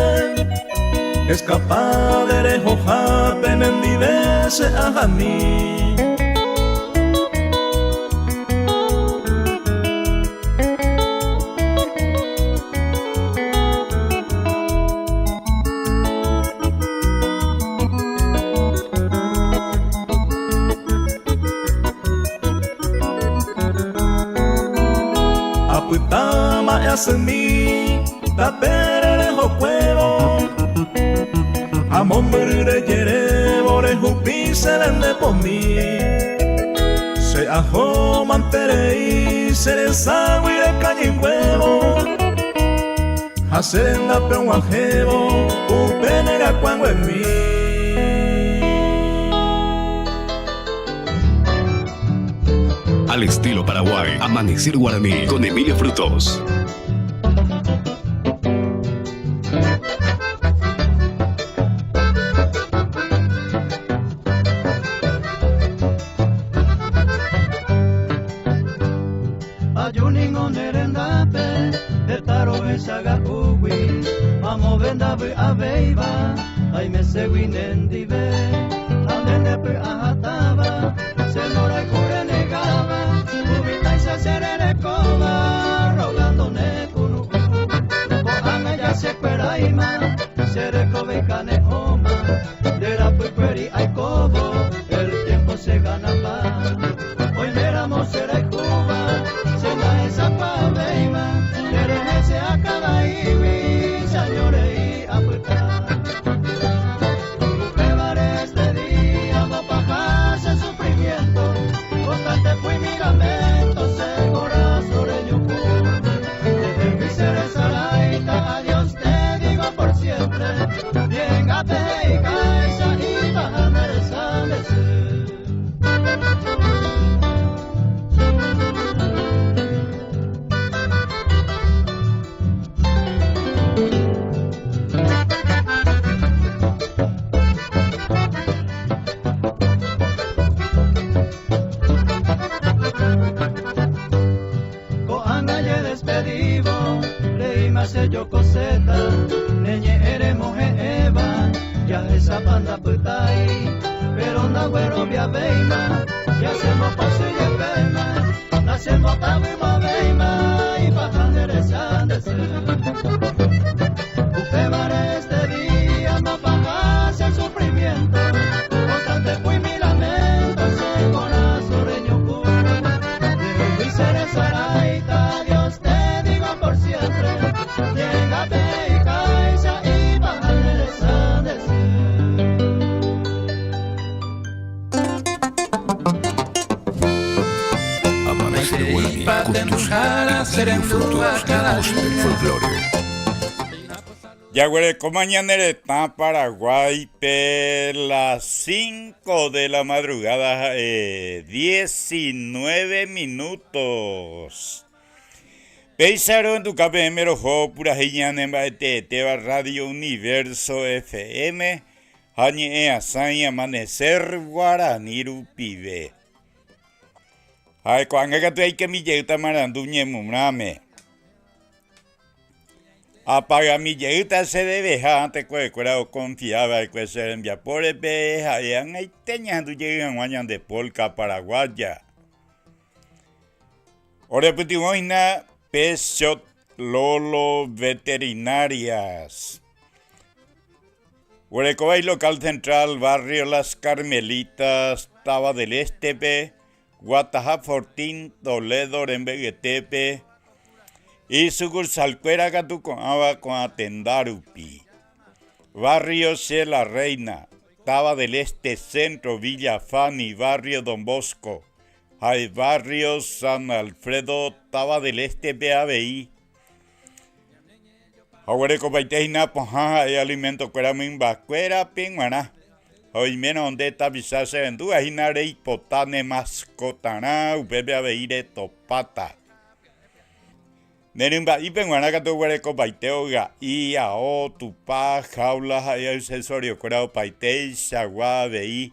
Escapade rehohápe nendive che ahami. Apyta ma'ẽ asymi tapére rehokuévo, ha mombyry rejerévo rehupi che rendepomi. Che aho manterei che reságui rekañynguévo, ha che rendápe og̃uahẽvo upe ne ryakuãnguemi. Al estilo Paraguay, Amanecer Guaraní con Emilio Frutos. Aju ningo ne rendápe heta rohechaga'úgui, mamove ndavy'avéiva aimeségui nendive. Ha nde ndepy'ahatãva, che mborayhu renegáva, umi táicha che rerekóva, rogando ne kunu'ũ. Ko'ág̃a ja chekueráima, che rekove ikane'õma, nde rapykuéri aikóvo, el tiempo che ganamba. Oiméramo che rayhúva, che ndahechakuaavéima, nde rehe che akãvaíma. che jokoséta ne ñe'ẽ remohe'ẽva Jahechápa ndapytái Pero ndagueroviavéima Ya chembopochy jepéma Nachembotavy-movéima Ipaha nde recha nde sy Upévare este día Mbopaha che sufrimiento Constante fui mi lamento Che korasõ reñoku Ndehegui che resaráita Dios te digo por siempre Ñengape ikáicha Ipaha nde recha nde sy. Amanecer Guaraní conduce Emilio Frutos, la voz del folclore. Jaguerekóma ñane retã Paraguáipe las 5 de la madrugada ha'e 19 minutos. Péicha rohenduka peẽme roho purahéi ñane mba'eteetéva Radio Universo FM ha ñe'ẽasãi Amanecer Guarani rupive. Ha ko'ág̃a katu aikemi jeýta marandu ñemurãme. Apagami jeýta che deveha tekovekuéra okonfia va'ekue che rembiapórepe ha'e ag̃aite ñahendu jey hag̃ua ñande polka paraguaya. Orepytyvõ hína pe Shot Lolo Veterinarias. Orekóva ilocal central barrio Las Carmelitas, Tava del Este-pe, Guataha Fortín, Toledo rembe'yetépe, isukursalkuéra katu ko'ãva ko'ã tenda rupi. Barrio Che La Reina, Tava del Este Centro, Villa Fanny, Barrio Don Bosco, ha Barrio San Alfredo, Tava del Este-pe avei. Ha oguerekopaite hína pohã ha'e alimentokuéra mymbakuérape g̃uarã. Ha oimérõ nde tapicha cherendúva hína reipota ne maskotarã, upépe avei retopáta. Ne rymba'ípe g̃uarã katu oguerekopaite oga'i, ao, tupa, jaula ha'e accesoriokuéra opaiteichagua avei.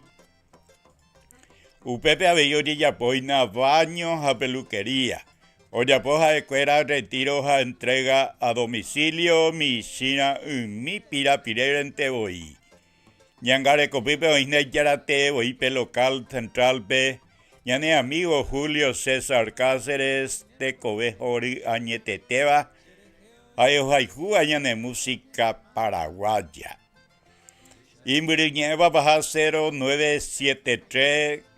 Upépe avei ojejapo hína baño ha peluquería. Ojapo ha'ekuéra retiro ha entrega a domicilio michĩra ymi pirapirérente voi. Ñangarekopýpe oĩhína ijaratee voi pe local central-pe ñane amigo Julio César Cáceres tekove hory añetetéva ha'e ohayhúva ñane música paraguaya. Imbyryñe'ẽva paha 0973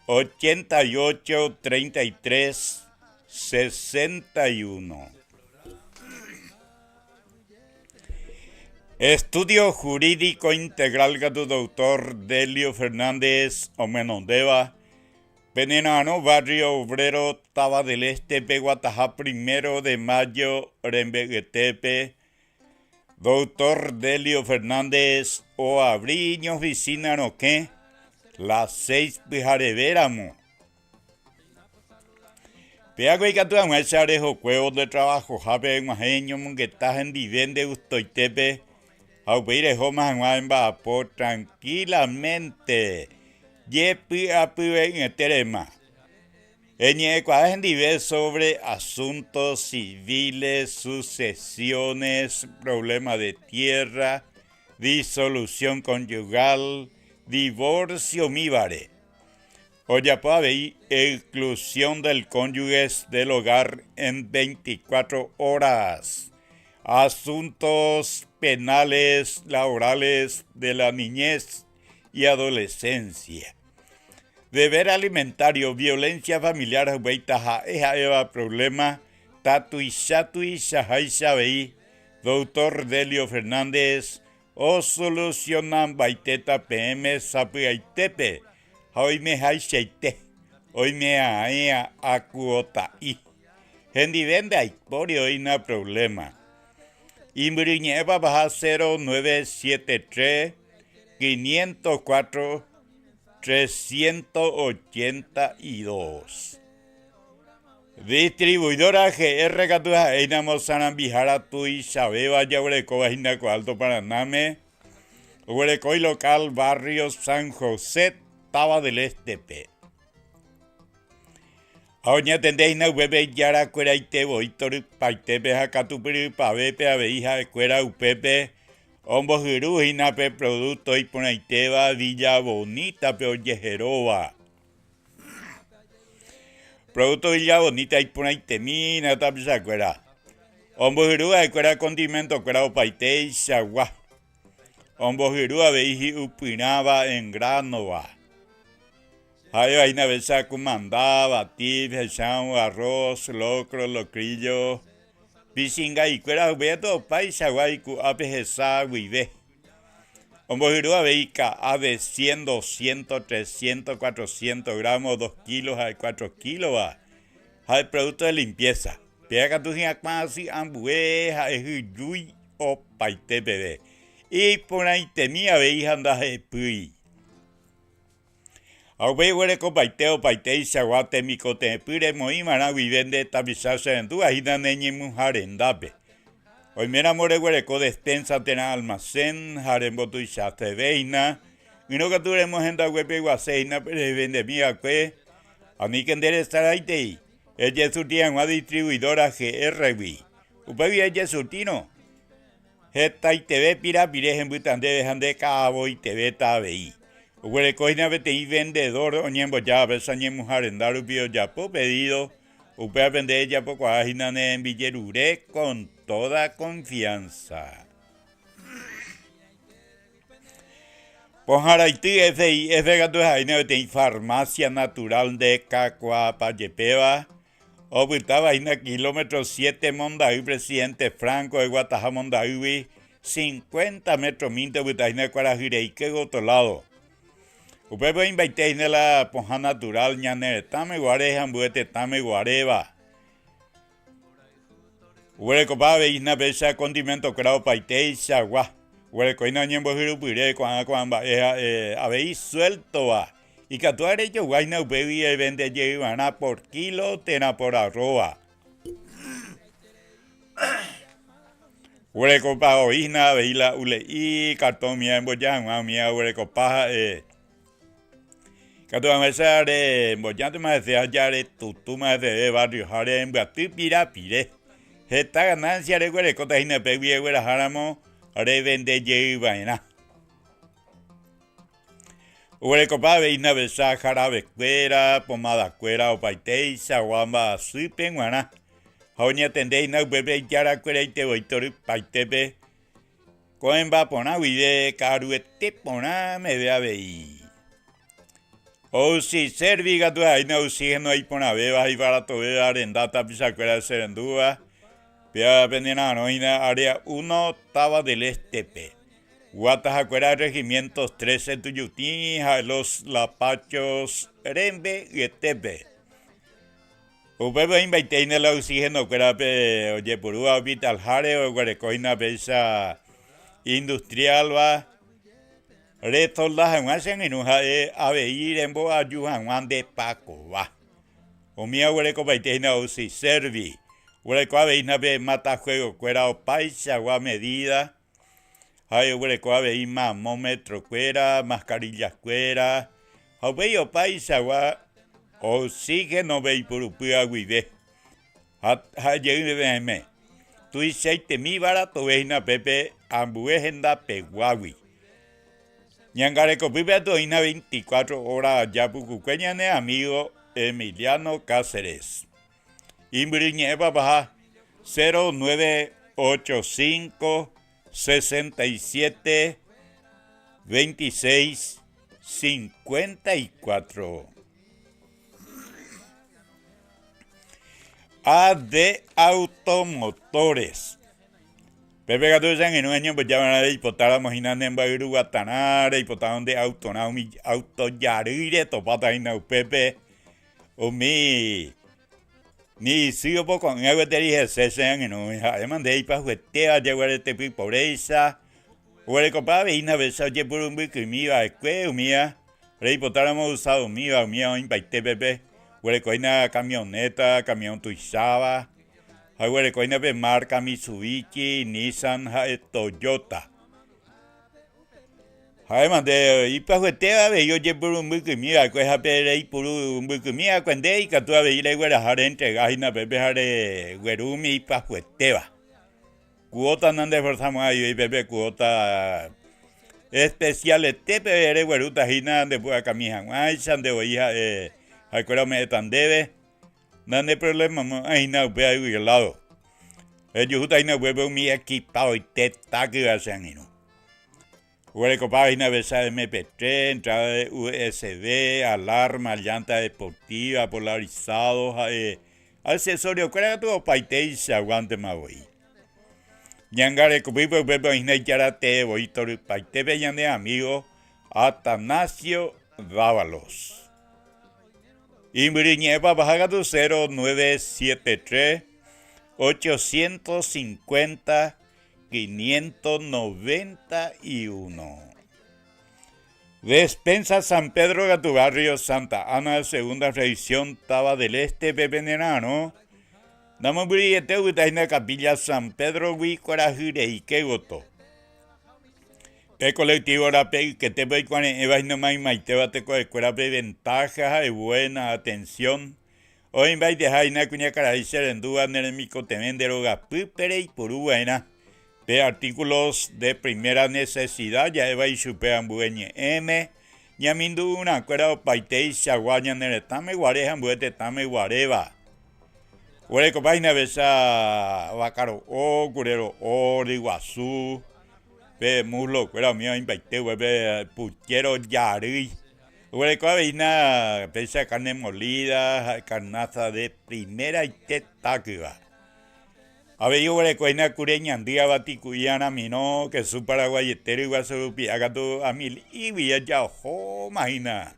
88 33 61. Estudio Jurídico Integral katu Doctor Delio Fernández omyenondéva Penera'arõ Barrio Obrero Táva del Este-pe guataha Primero de Mayo rembe'yetépe Doctor Delio Fernández oavri iñoficina rokẽ las seis pyhareve ramo. Péakue ikatu hag̃uáicha rehokuévo nde trabajohápe eg̃uahẽ eñomongeta hendive nde gustoitépe ha upéi rehóma hag̃ua emba'apo tranquilamente jepy'apyve'ỹetérema. Eñe'ẽkuaa hendive sobre asuntos civiles, sucesiones, problema de tierra, disolución conyugal, divorcio umívare. Ojapo avei exclusión del cónyuges del hogar en 24 horas, asuntos penales, laborales, de la niñez y adolescencia. Deber alimentario, violencia familiar ha upéi taha'e ha'éva problema tatuicha tuichaháicha avei Doctor Delio Fernández osolucionambaitéta peẽme sapy'aitépe ha oimehaichaite, oime'aẽ akuota'i. Hendive ndaipóri oĩna problema. Imbyryñe'ẽpa paha 0973 504 382. Distribuidora GR katu ha'éinamo sarambihára tuichavéva jaguerekóva hína ko Alto Paranáme, oguereko ilocal barrio San José, Táva del Este-pe. Ha oñatende hína upépe ijarakueraite voi torypaitépe ha katupyrypavépe avei ha'ekuéra upépe ombohyru hína pe producto iporãitéva Villa Bonita-pe ojeheróva. Producto Villa Bonita iporãitemína tapichakuéra. Ombohyru ha'ekuéra condimento-kuéra opaiteichagua. Ombohyru avei hi'upyrãva en grano-va. Ha'éva hína vécha kumanda, batib, hechão, arroz, locro, locrillo, pichingaikuéra upéva opaichagua iku'ápe hesa guive. Ombohyru avei ka'a de cien, doscientos, trescientos, cuatrocientos gramos, dos kilos ha cuatro kílova, ha'e producto de limpieza. Péva katu hyakuã asy ambue ha'e hyjúi opaite peve. Iporãitemi avei ha ndahepýi. Ha upéi oguerekopaite opaiteichagua temikotevẽpy remoĩva'erã guive nde tapicha cherendúva hína ne ñemuha rendápe. Oiméramo reguereko despensa térã almacén ha rembotuichaseve hína, ỹrõ katu remohendaguepeguase hína pe revendemi va'ekue, aníke nde resaraitei, ejesurti hag̃ua distribuidora GR-gui. Upégui ejesurtírõ. Hetaiteve pirapire hembýta ndéve ha nde ka'avoitevéta avei. Oguereko hína peteĩ vendedór oñembojáva pe sañemuha renda rupi ojapo pedído, upévape nde ejapokuaa hína ne rembijerure con toda confianza. Pohãraity FIF katu ha'éhína peteĩ farmacia natural nde kakuaapa jepéva, Opytáva hína kilómetro siete Monday Presidente Franco eguataha Mondaýgui cincuenta metro-mínte opyta hína kuarahy reike gotyo lado. Upépe oĩmbaite hína la pohã natural ñane retãme guare ha ambue tetãme guaréva. Oguerekopa avei hína péicha condimento-kuéra opaiteichagua. Oguereko hína oñembohyrupyre ko'ã ko'ã mba'e ha'e avei suéltova. Ikatu arejogua hína upégui evende jeyva'erã por kílo térã por arróva. Oguerekopa voi hína avei la ule'i, kartõ umíva emboja hag̃ua umíva oguerekopa ha'e. Ikatu hag̃uáicha rembojátema hese ha jaretutúma heseve barrio-háre embyaty pirapire. Heta ganancia reguerekóta hína upégui egueraháramo revende jeyva'erã. Oguerekopa avei navecha jaravekuéra, pomadakuéra opaiteichagua mba'asýpe g̃uarã, ha oñatende hína upépe ijarakueraite voi torypaitépe, ko'ẽmba porã guive ka'aruete porã meve avei. Ousi servi katu ha'éina oxígeno iporãvéva ha ivaratovéva renda tapichakuéra cherendúva, péva penera'arõ hína Área Uno, Táva del Este-pe. Guatahakuéra Regimientos Trece Tuyutĩ ha Los Lapachos rembe'yetépe. Upépe oĩmbaite hína la oxígeno-kuérape ojepurúva hospital-háre oguereko hína péicha industrial-va retolda hag̃ua che angirũ ha'e avei remboaju hag̃ua nde pakova. Umi oguerekopaite hína oxiservi. Oguereko avei hína pe matajuego-kuéra opaichagua medida. Ha'e oguereko avei mamómetro-kuéra, mascarilla-kuéra, ha upéi opaichagua oxígeno veipurupýva guive. Ha ha'e jey peẽme, tuichaitemi varatove hína pépe ambue hendapeguágui. Ñangarekopýpe atu oĩna 24 hora aja pukukue ñane amigo Emiliano Cáceres. Imbyry ñe'ẽ papaha 0985 67 26 54. AD Automotores. Pépe katu che angirũ añemboja va'erã reipotáramo hína ne mba'yruguatarã, reipotárõ nde autorã umi auto jarýi retopáta hína upépe. Umi ni isy opoko'ỹva gueteri hese che angirũ, ha'éma nde ipahuetéva jaguarete pyporéicha, oguerekopa avei navecha ojepuru mbykymi va'ekue umíva, reipotáramo usado umíva, umíva oĩmbaite pépe, oguerekohína camioneta, camión tuicháva, ha oguerekohína pe marca Mitsubishi, Nissan ha'e Toyota. Ha'éma nde ipyahuetéva avei ojepuru mbykymi va'ekue ha pe reipuru mbykymi va'ekue nde ikatu avei regueraha reentrega hína pépe ha regueru umi ipyahuetéva. Cuota nandeforsamo'ãivéi pépe cuota especial-ete peve reguerúta hína ndepu'akami hag̃uáicha nde voi ha'e ha'ekuéra ome'ẽta ndéve. Naneproblémamo'ãi hína upéva yvy ládo. Rejuhúta hína upépe umi ekipaoite tákyva che angirũ. Oguerekopáva hína besa MP3, entrada de USB, alarma, llanta deportiva, polarizado ha'e accesorio-kuéra katu opaiteichaguántema voi. Ñangarekopýpe upépe oĩhína ijára tee voi torypaitépe ñane amigo Atanasio Dávalos. Imbyry ñe'ẽ papaha katu 0973 850 591. Despensa San Pedro katu barrio Santa Ana segunda fracción táva del Este pe penera'arõ namombyryiete opyta hína capilla San Pedro-gui kuarahy reike gotyo. Pe colectivo rape yketépe oikuare'ẽva hína maymaitéva tekovekuérape ventaja ha'e buena atención Oĩmbaiteha hína kuñakarai che rendúva ne remikotevẽ nde rogapýpe reipuru va'erã pe artículos de primera necesidad ja'éva ichupe ambue ñe'ẽme, ñamindu'urãkuéra opaiteichagua ñane retãme guare ha ambue tetãme guaréva. Oguerekopa hína péicha vaka ro'o, kure ro'o, ryguasu, pe muslo kuéra umíva oĩmbaite upépe puchéro jarýi. Oguereko avei hína péicha carne molida ha carnaza de primeraite tákyva. Avei oguereko hína kure ñandy avati ku'i aramirõ, kesu paraguaiete ryguasu rupi'a katu amil'ígui ajaohóma hína.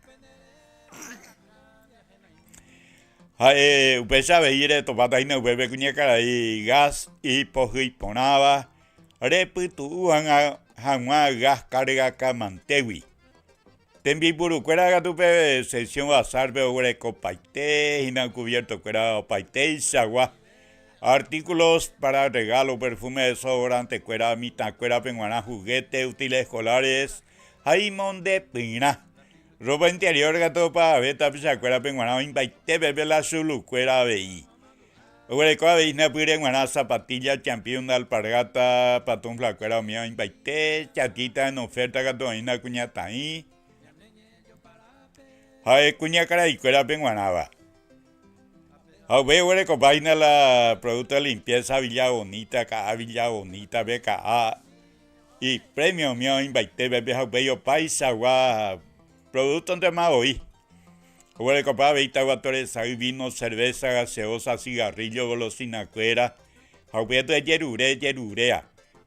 Ha'e upéicha avei retopáta hína upépe kuñakarai gas ipohýi porãva repytu'u hag̃ua gas cargakamantégui. Tembipurukuéra katu pe sección bazar-pe oguerekopaite hína cubierto-kuéra opaiteichagua, artículos para regalo, perfume, desodorante-kuéra, mitãkuérape g̃uarã, juguete, útiles escolares ha imondepyrã. Ropa interior katu opavave tapichakuérape g̃uarã oĩmbaite pépe la chulukuéra avei. Oguereko avei hína pýre g̃uarã zapatilla, champion, alpargata, pantufla-kuéra umi oĩmbaite, chatita en oferta katu oĩna kuñataĩ ha'e kuñakaraikuérape g̃uarãva. Ha upéi oguerekopa hína la producto de limpieza Villa Bonita, ka'a Villa Bonita-pe, ka'a ipremio umi oĩmbaite pépe ha upéi opaichagua producto-ntema voi. Oguerekopa avei taguato resay, vino, cerveza, gaseosa, cigarrillo, golosina-kuéra, ha upéva ejerure ejeruréa.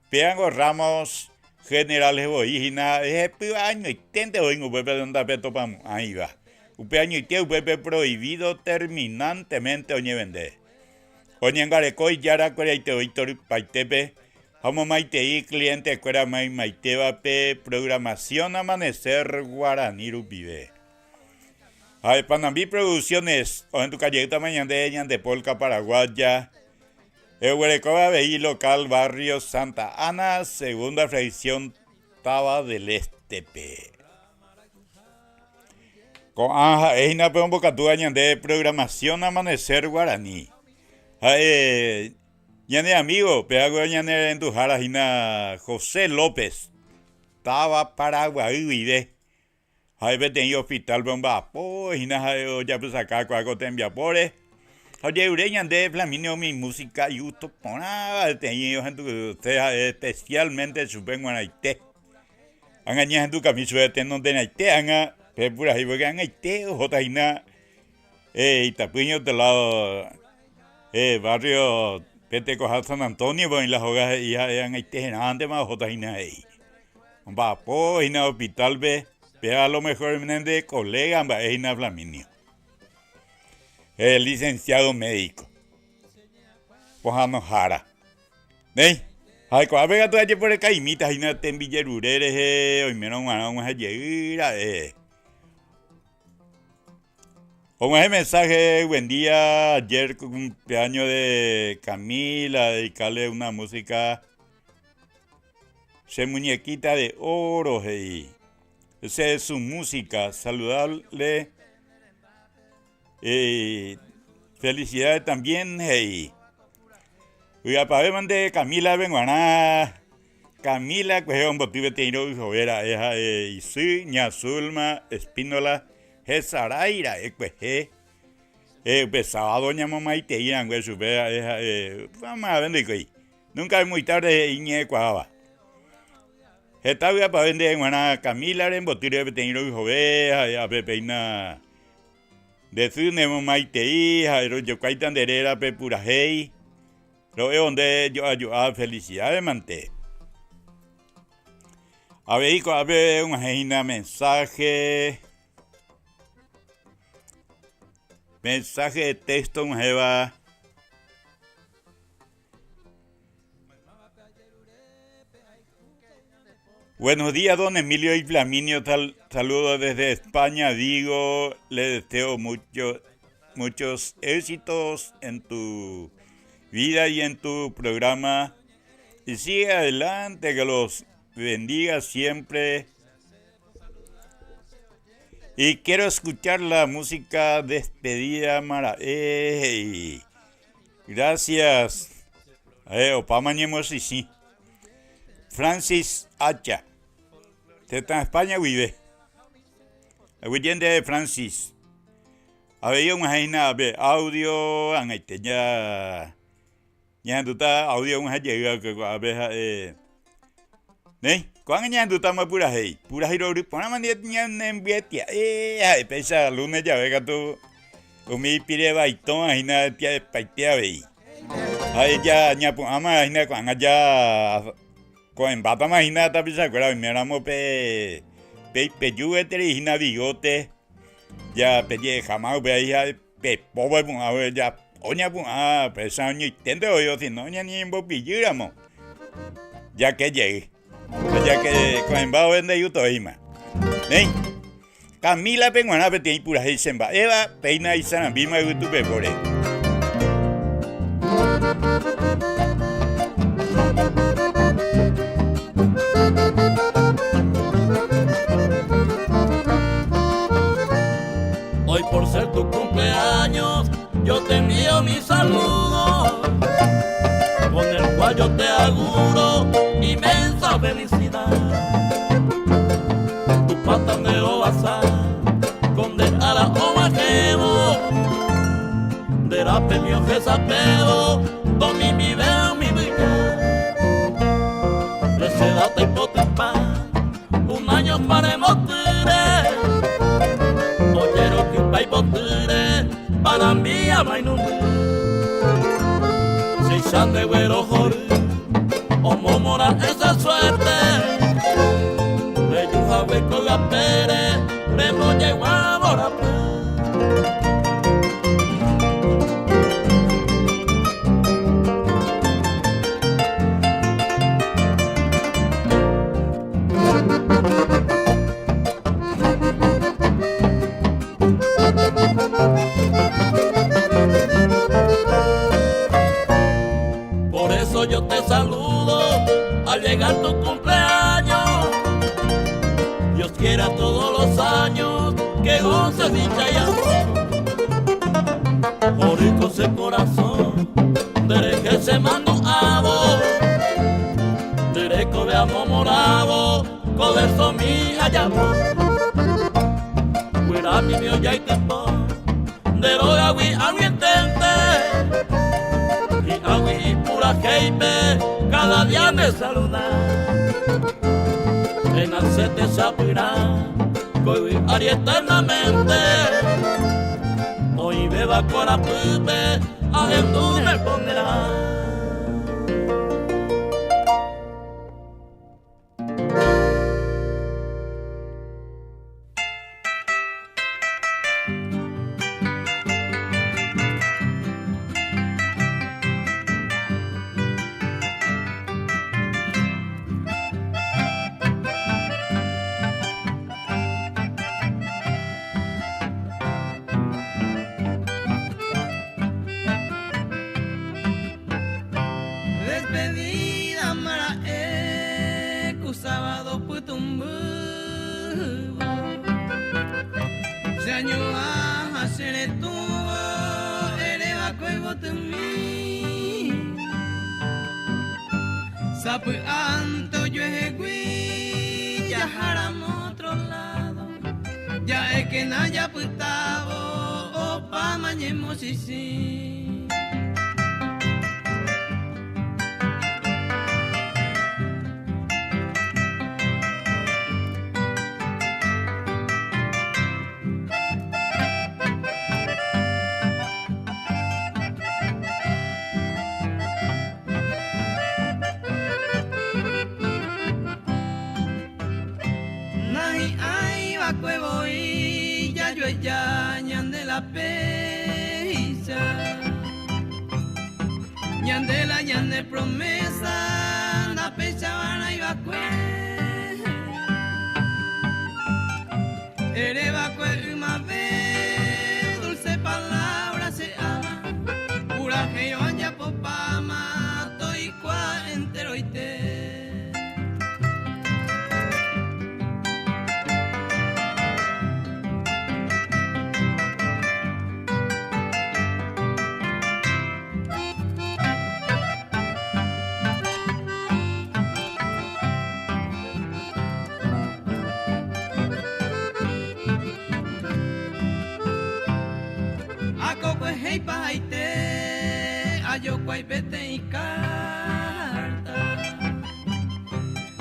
Péango Ramos Generales voi hína hepýva añoiténte voi upépe ndapetopamo'ãiva. Upe añoite upépe prohibido terminantemente oñevende. Oñangareko ijarakueraite voi torypaitépe ha omomaitei cliente-kuéra maymaitévape programación Amanecer Guarani rupive. Ha Panambi Producciones ohenduka jeýtama ñande ñande polka paraguaya eguerekóva avei local barrio Santa Ana, segunda fracción táva del Este-pe. Ko'ã ha'e hína pe ombokatúva ñande programación Amanecer Guarani. Ha'e ñane amigo, pe hague ñane renduhára hína José López, táva Paraguay guive. Ha'e peteĩ hospital-pe omba'apo hína ha'e ojapysaka kua ko tembiapóre. Ha ojerure ñande Flaminio umi música igusto porãva peteĩ ohenduse ha'e especialmente chupe g̃uarãite. Ág̃a ñahendukami chupe tenonderãite ág̃a pe purahéi pórke ág̃aite ohóta hína itapỹi otro lado barrio pe tekoha San Antonio-pe oĩ la hóga he'i ha'e ág̃aite herãntema ohóta hína he'i. Omba'apo hína hospital-pe, péva a lo mejor nde colega mba'e hína Flaminio. Licenciado médico. Pohãnohára. Néi, ha ko'ápe katu ajeporekaimíta hína tembijerure rehe oimérõ g̃uarã og̃uahẽ jey ra'e. Og̃uahẽ mensaje buen día, ayer cumpleaños de Camila, dedicarle una música che muñequita de oro he'i. Esa su música. Saludarle. Eh, felicidades también, hey. Vy'apavẽ mante Camila peg̃uarã. Camila kuehe omboty peteĩ ro'yhove ra'e ha'e isy ña Zulma Espíndola hesarái ra'e kuehe. Eh, upe sábado ñamomaitei rangue chupe ha'e ha'e mave ndoikói. Nunca es muy tarde he'i ñe'ẽkuaáva. Heta vy'apavẽ ndéve g̃uarã Camila rembotýre peteĩ royhove ha'e ápe péina nde sy nemomaitei ha'e rojokuáita nde rérape purahéi ro'évo nde jo'ajo'a felicidades mante. Avei ko'ápe og̃uahẽ hína mensaje mensaje de texto og̃uahẽva. Buenos días, don Emilio y Flaminio. saludos desde España. Digo, le deseo mucho, muchos éxitos en tu vida y en tu programa. Y sigue adelante, que los bendiga siempre. Y quiero escuchar la música despedida Marae. Gracias. Eh, opáma ñemosĩsĩ. Francis Acha. Tetã España guive. Aguyje ndéve Francis. Avei og̃uahẽ hína pe audio ag̃aite ña ñahendúta audio og̃uahẽ jey va'ekue ko'ápe ha'e. Néi, ko'ág̃a ñahendútama purahéi. Purahéi rory porãma ndive ñanembyetia'e ha'e péicha lunes jave katu umi ipire vaitõva hína tia'epaite avei. Ha'e ja ñapu'ãma hína ko'ág̃a ja ko'ẽmbátama hína tapichakuéra oiméramo pe peipeju gueteri hína bigote ja pejehejáma upéva ha'e pepo pepu'ã ja oñapu'ã péicha oñoiténte voi osino ñañembopijýramo jake jey jake ko'ẽmba ove ndaiutovéima. Néi, Camila-pe g̃uarã peteĩ purahéi chemba'éva, péina isarambíma yvytupepóre. Hoy por ser tu cumpleaños, yo te envío mi saludo, con el cual yo te auguro inmensa felicidad. Tu pata me ovasa, con de ara o bajeo, de rape mi ojesa domi mi veo mi vida. Recedate y potepa, un año para emoture, Oyero que pa y poture, para mí amainumbe. Si de güero jor, o momora esa suerte. Reyuja con la pere, remo yegua morape. Por eso yo te saludo al llegar tu cumpleaños. Dios quiera todos los años que goces dicha y amor. Por ese corazón, dereje se mando abo. Dereco veamos morabo, coderso mi ayabo. Cuida mi mio ya y tepo, deroga wi agui entente. Y agui pura heipe, cada día me saluda. En acete sapirá, coi ari eternamente. Hoy beba corapupe, a me pondrá. Despedida marae, sábado putumbu. Che añoa ha che retũvo eréva ko yvotymi. Sapy'ánte ojuehegui jaháramo otro lado, ja'ékena japytávo opáma ñemochichĩ. Nahi'ãiva'ekue voi jajueja ñande la péicha. Ñande la ñane promesa ndapeichavarãiva'ekue. Ereva'ekue ymave dulce palabra che ama, purahéirõ ajapopáma toikua enteroite. Akokuehe ipahaite ajokuái peteĩ kárta.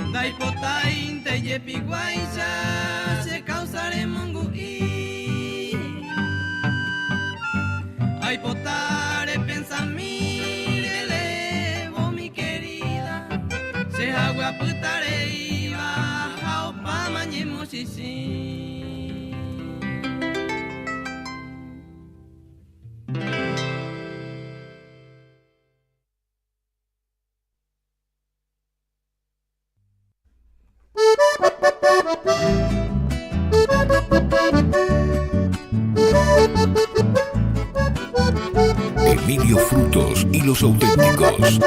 Ndaipotáinte jepiguáicha che káusa remongu'i. Aipota repensami releévo mi querida, che hague apyta reíva ha opáma ñemochichĩ. Emilio Frutos y los auténticos.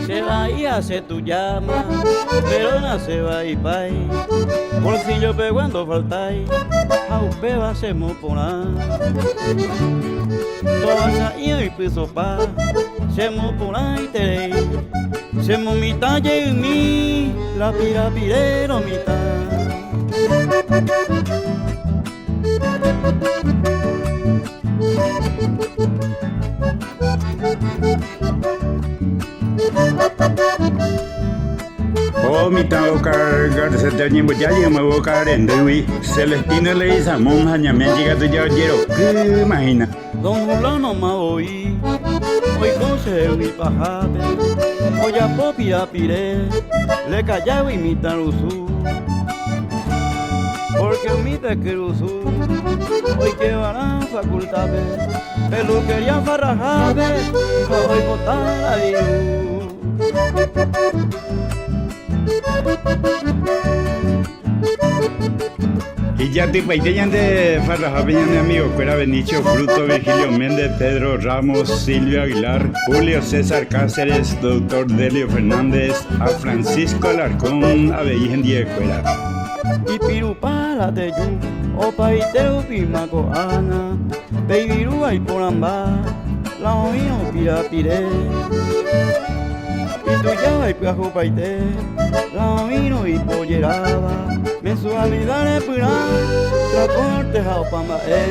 Se va y hace tu llama, pero no se va y pai. Bolsillo pe cuando faltai, a upéva che moporã. Tovasa'i oipysopa, che moporãiterei. Che momitã jeymi, la pirapire romitã. Ko mitã Oscar Garcete oñemboja jeyma Boca rendýgui, Celestino Leguizamón ha Ñaménchi katu ja ojerokýma hína. Don Julano ma voi oiko chehegui pahápe, ojapo pirapire lekajágui mitãrusu. Porque umi tekyrusu oikevarã facultad-pe, peluquería farrahápe ha oipota la viru. Ijatypaite ñande farrahápe ñane amigokuéra Benicio Fruto, Virgilio Méndez, Pedro Ramos, Silvio Aguilar, Julio César Cáceres, Doctor Delio Fernández ha Francisco Alarcón avei hendiekuéra. Ipirupa la teju opaite rupíma ko'ág̃a pe ivirúva iporãmba la oĩrõ pirapire. Itujáva ipyahupaite la oĩrõ ipojeráva mensualidad repyrã transporte ha opa mba'e.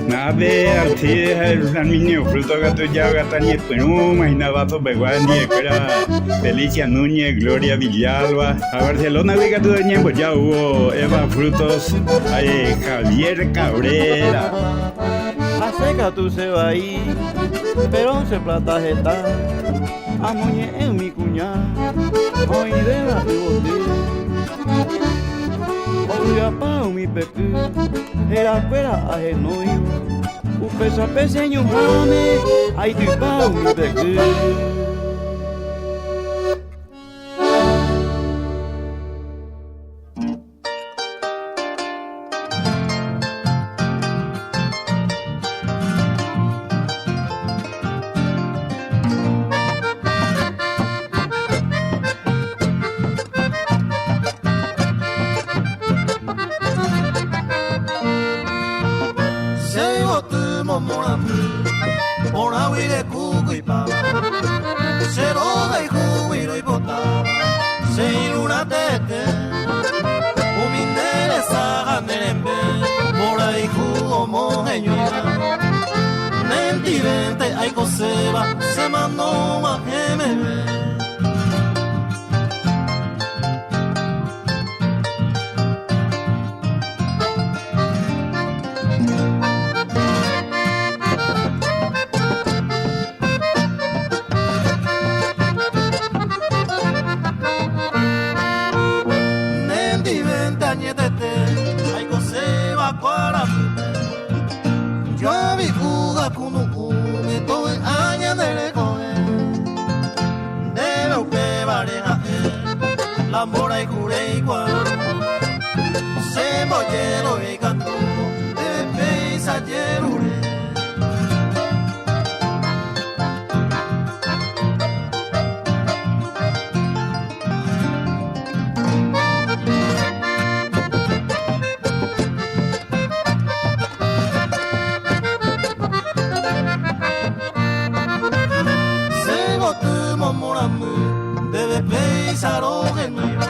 Nave Alcides ha Flaminio Fruto katu jaogata ñepyrũma hína Vaso pegua hendivekuéra Felicia Núñez, Gloria Villalba ha Barcelona-gui katu oñemboja oúvo Eva Frutos ha Javier Cabrera. Hasẽ katu che vai, péro che plata heta, amoñe'ẽ umi kuña oĩvéva yvoty. Ovy'apa umi peky herakuéra ahenóivo, upéichape che ñuhãme aitypa umi peky. momorãmby porãgui rekukuipáva che rohayhúgui roipotáva che irũrã teete umi nde resa ha ne rembe mborayhu omoheñóiva nendivénte aikoséva che mano guahẽ meve. Nendivénte añetete aikoséva ko arapýpe Joavi'úva kunu'ũme tovy'a ñande rekove Ndéve upévare ha'e la mborayhu reikuaa Che mbojerovi katu ndéve péicha jerure. Che yvoty momorãmby ndéve péicha rohenóiva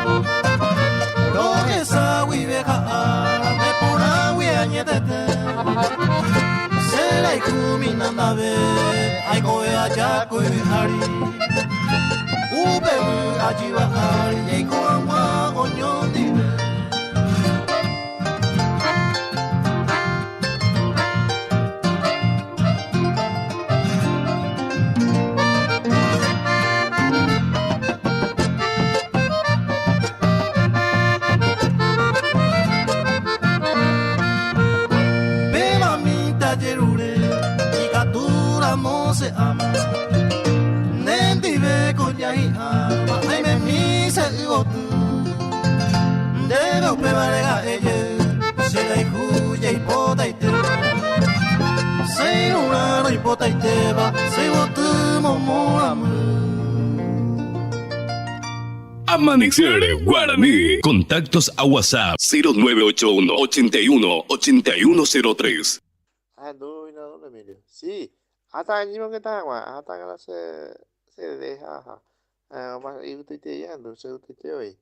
Rohecha guive ha ára ne porãgui añetete Che rayhumi nandave aikove aja ko yvy ári Upe vy'a jyva ári jaiko hag̃ua oñondive. Péva mitã jerure ikatúramo che ama Nendive ko jahi'áva aimemi che yvoty Ndéve upévare ha'e jey che rayhu jaipotaite Che irũrã roipotaitéva che yvoty momorãmy. Amanecer Guaraní. Contactos a WhatsApp 0981 81 8103. Ahendu hína don Emilio. Sí, ahata añemongeta hag̃ua, ahata la che CD ha aha. Yvytuitei ahendu, che yvytuite voi.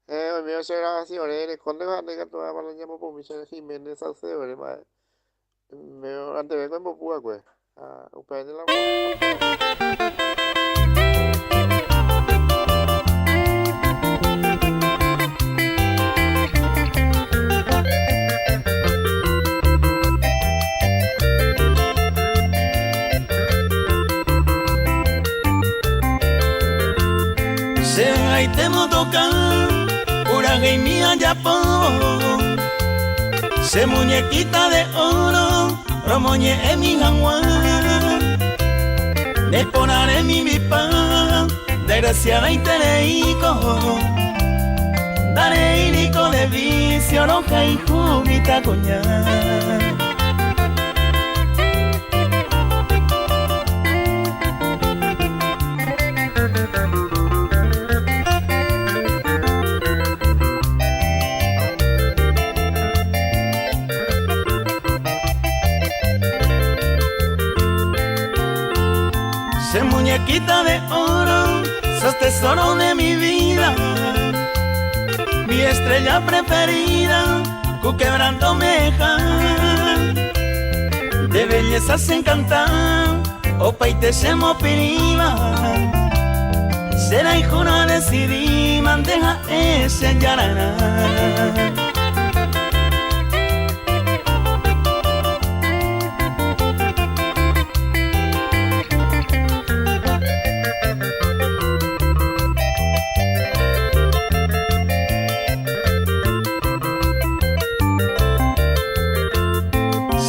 Héẽ, oiméva che grabación-re erekónte ha nde katu áva la ñamopumi che Giménez Salcedo-re mba'e. Anteve ko embopu va'ekue. Ha upéva la Che ag̃aite motoka puraheimi ajapo Che muñequita de oro romoñe'ẽmi hag̃ua Neporã remimbipa desgraciadaitereíko Ndareíriko de vicio rohayhu mitãkuña. Che muñequita de oro, sos tesoro de mi vida, mi estrella preferida, ku quebranto me De belleza se encanta, opaite che mopirĩva Che rayhúrõ decidí mante ha'e che jararã.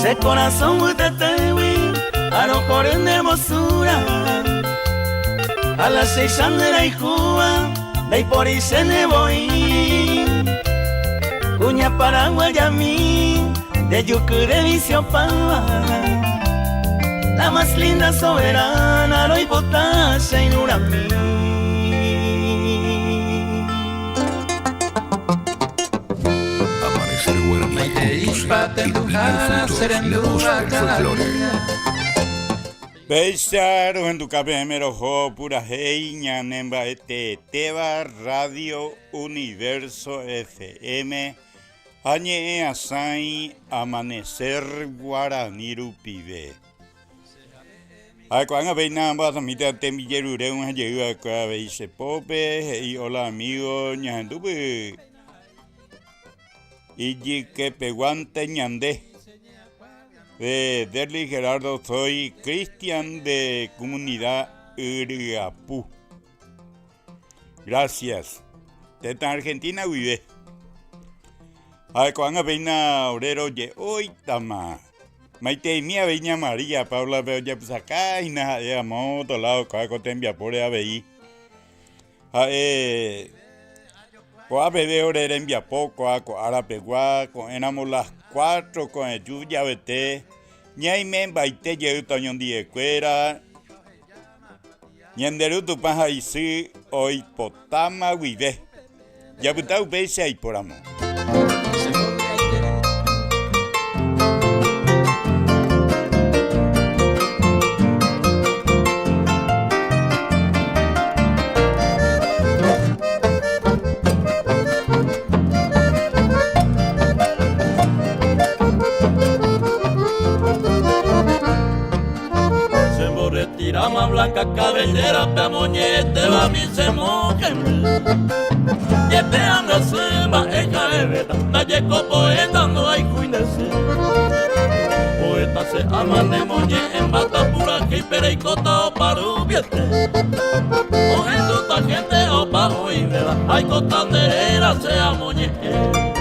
Che korasõ mbytetégui arohory ne hermosura Ha la chéicha nde rayhúva ndaipóri chéne voi Kuña paraguayami nde juky de vicio páva La más linda soberana roipota che irũrami. Amanecer Guaraní con tu. Emilio Frutos, la voz del folclore. Péicha rohenduka peẽme roho purahéi ñane mba'eteetéva Radio Universo FM ha ñe'ẽasãi Amanecer Guarani rupive. Ha ko'ág̃a péina ambohasamíta tembijerure og̃uahẽjey va'ekue avei che pópe, he'i hola amigo ñahendúpy ijykepeguánte ñande. De Derly Gerardo soy Cristian de comunidad Yryapu. Gracias. Tetã Argentina guive. Ha ko'ág̃a péina ore roje'óitama. Maiteimi avei ña María Paula-pe ojapysaka hína ha'e amo otro lado ko'ã ko tembiapóre avei. Ha'e ko'a peve ore rembiapo ko'a ko ára pegua ko'ẽramo las cuatro ko'ẽju javete ñaime mbaite jeýta oñondive kuéra. Ñande Ru Tupã ha Isy oipotáma guive. Japyta upéicha aipóramo. Rama blanca cabellera pe amoñetéva mi semókemby Jepe anga sy mba'e ha'evéta ndajeko poeta ndohayhúi nde sy Poeta che ama nemoñe'ẽmbáta purahéi pe reikóta opa rupiete Ohendúta gente opa oĩvéva aikóta nde réra che amoñe'ẽ.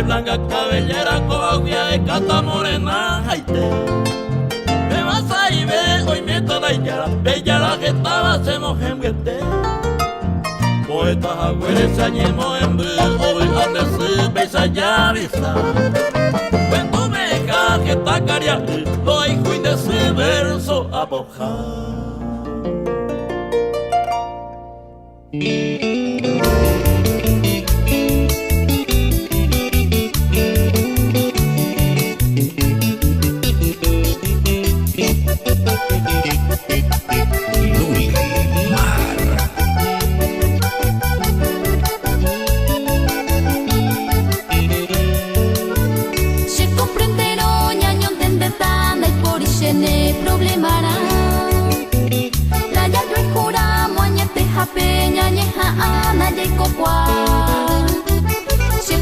Blanca cabellera coaguia de cata morena jaite Me vas a ir hoy me toda y ya bella la que estaba se mojembiete Poeta agüere se añemo en obi ande si beisa ya visa Cuento me que está caria lo hay de ese verso apoja. Che comprendero ñañontendeta ndaipórichéne problemarã. La jajuehúramo añetehápe ñañeha'ã ndajaikokuaa. Che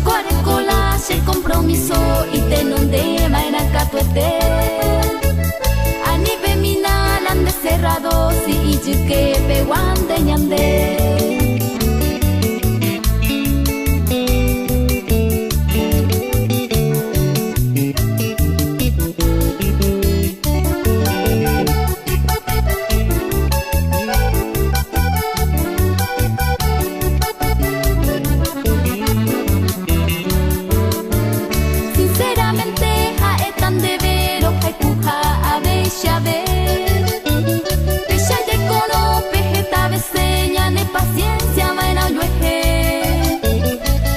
ko la che compromiso itenondeva'erã katuete. Anivemína la nde cerrado si ijykepegua nde ñande. Sinceramente ha'éta ndéve rohayhuha avei che ave. Péicha jaikórõ pe heta vece ñane paciencia va'erã ojuehe.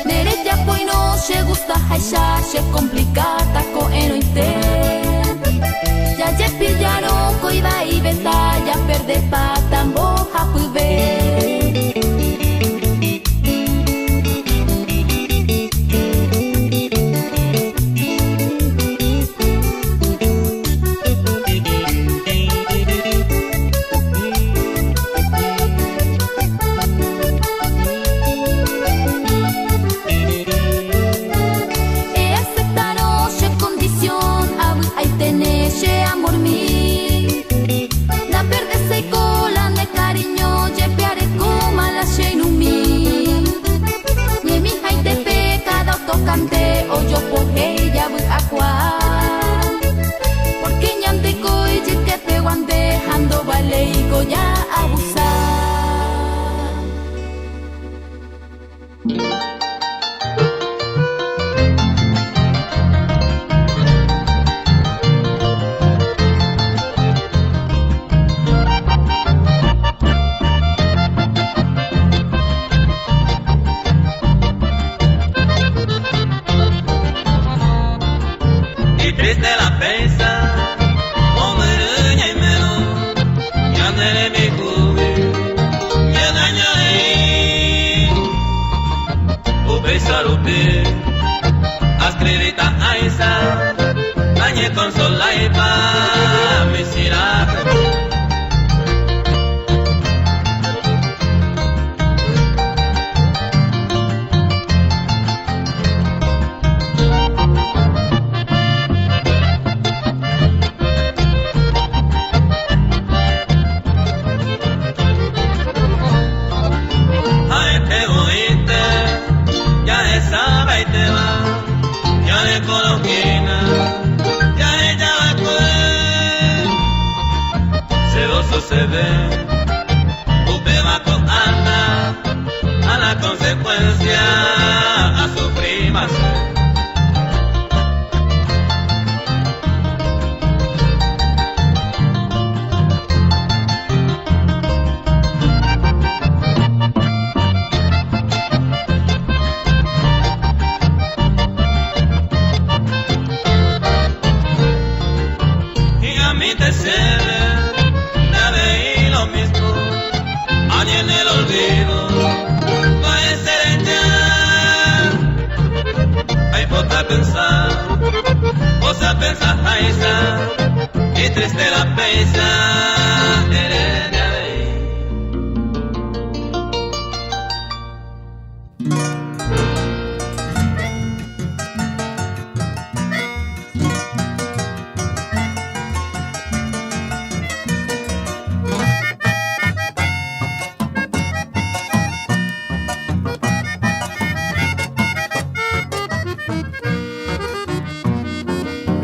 Nderejapoirõ che gustaháicha che complicáta ko'ẽrõite. Jajepillarõ koivaivéta japerdepáta mbohapyve. Eaceptarõ che condición avy'aitene che amormi. Ndaperdeséiko la nde cariño jepe arekóma la che irũmi. Ñemihaitépe cada otocante ojopohéi javy'akuaa. Porque ñandeko ijykepegua nde ha ndovaléiko ja'abusar. Upéicha rupi ascribita áicha nañekonsoláipa michĩrã. Ha'ete voínte jahechavaitéva ñanekonohína jahechava'ekue. Sedoso se ve upéva ko'ág̃a a la consecuencia a sufrir más. Y a mí te chéve avei lo mismo, ani en el olvido va a ser ya. Ay, pota pensar, cosa pensar, aiza, y triste la pesa, eres de avei.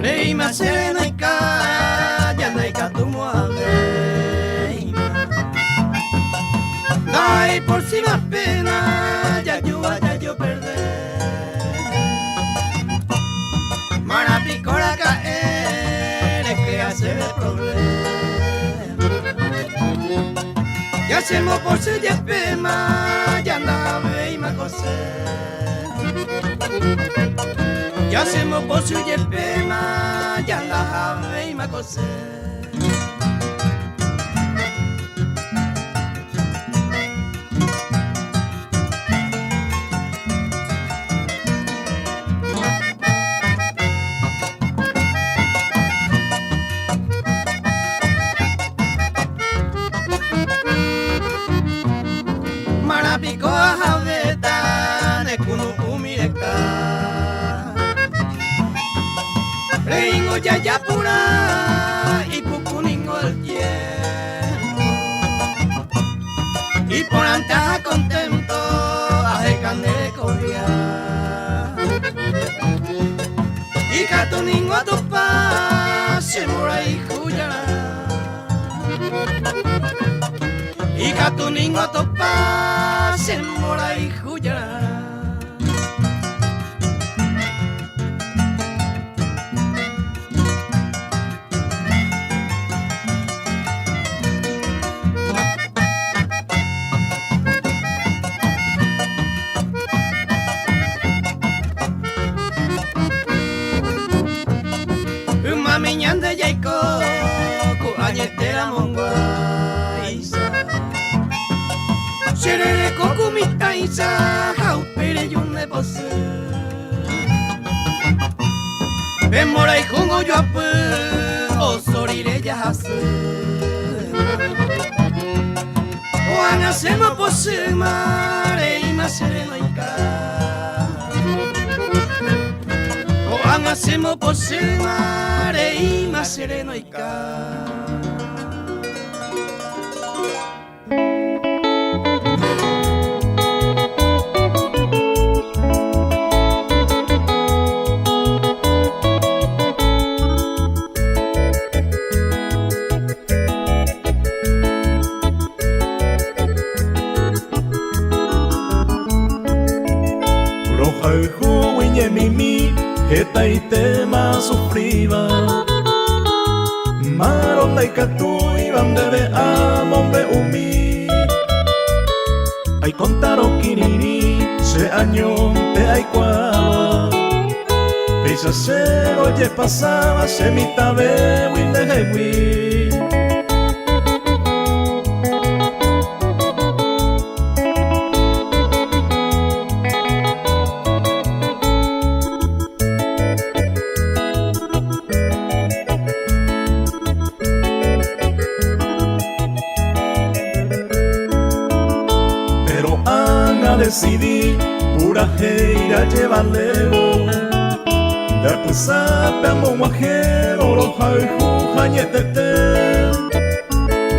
Reima serenaika, yanaika tu Dai por si más pena, ya yo vaya yo perder. Marapicora caer, es que hace el problema. Ya hacemos por ser ya pema, ya nave y macose. Ya hacemos por su yepema, ya nave y macose. Marapico javeta, nekunu umireka. Reingo yayapura y pucuningo el tiempo. Y por antaja contento, aje candele cobia. Y catuningo a tu paz, se mora y juyara. Y catuningo a tu paz, se mora y juyara. Mami ñande yaiko, ku añetera monguaisa. Serere koku mitaisa, jaupere yune pose. Pemora y jungo yo apu, osorire yahase. Oan hacemos pose mare y más sereno y ca. Oan hacemos pose mare y más sereno y ca. Mimi, heta itema sufriba. Maronda y katu iban debe amombe umi. Ay contaro kiriri, se año te ay cuaba. Pisa se oye pasaba, se mitabe windejewi. Adecidí purahéi ajevalévo Nde apysápe amog̃uahẽvo rohayhu hañetete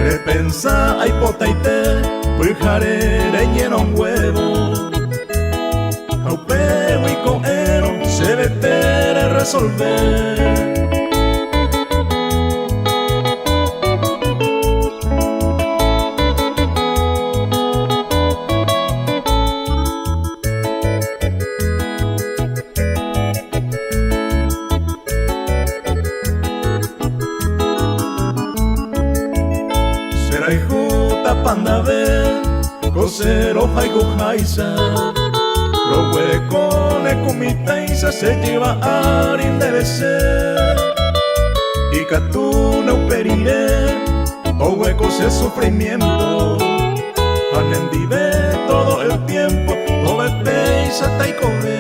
Repensa aipotaite pyhare reñerõnguévo Ha upégui ko'ẽrõ chevete reresolve. Cherayhúta pandave ko che rohayhuháicha Roguerekóne ku mitãicha che jyva ári ndéve che Ikatúne upe rire ogueko che sufrimiento Ha nendive todo el tiempo tove péicha taikove.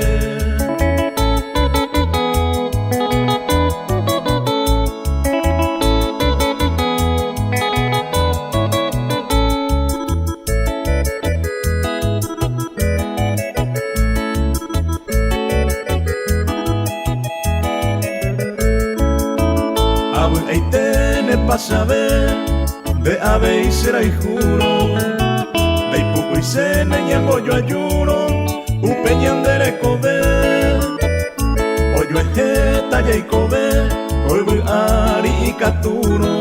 Avy'aite ne pasave nde avei che rayhúrõ Ndaipukuichéne ñambojoajúrõ upe ñande rekove Ojuehéta jaikove ko yvy ári ikatúrõ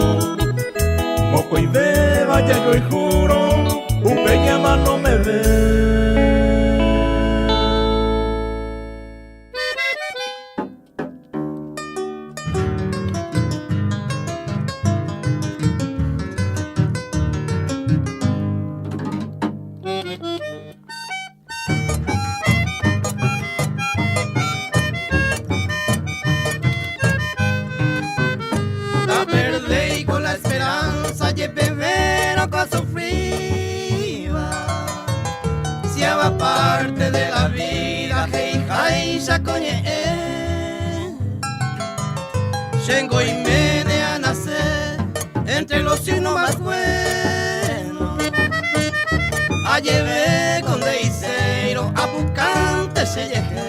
Mokõivéva jajoyhúrõ upe ñamano meve. La perdí con la esperanza y pero con sufriba. Si parte de la vida, hey, hey, coñe, Shengo y mene a nacer entre los signos más buenos. A llevé con deiseiro a bucante se llegué.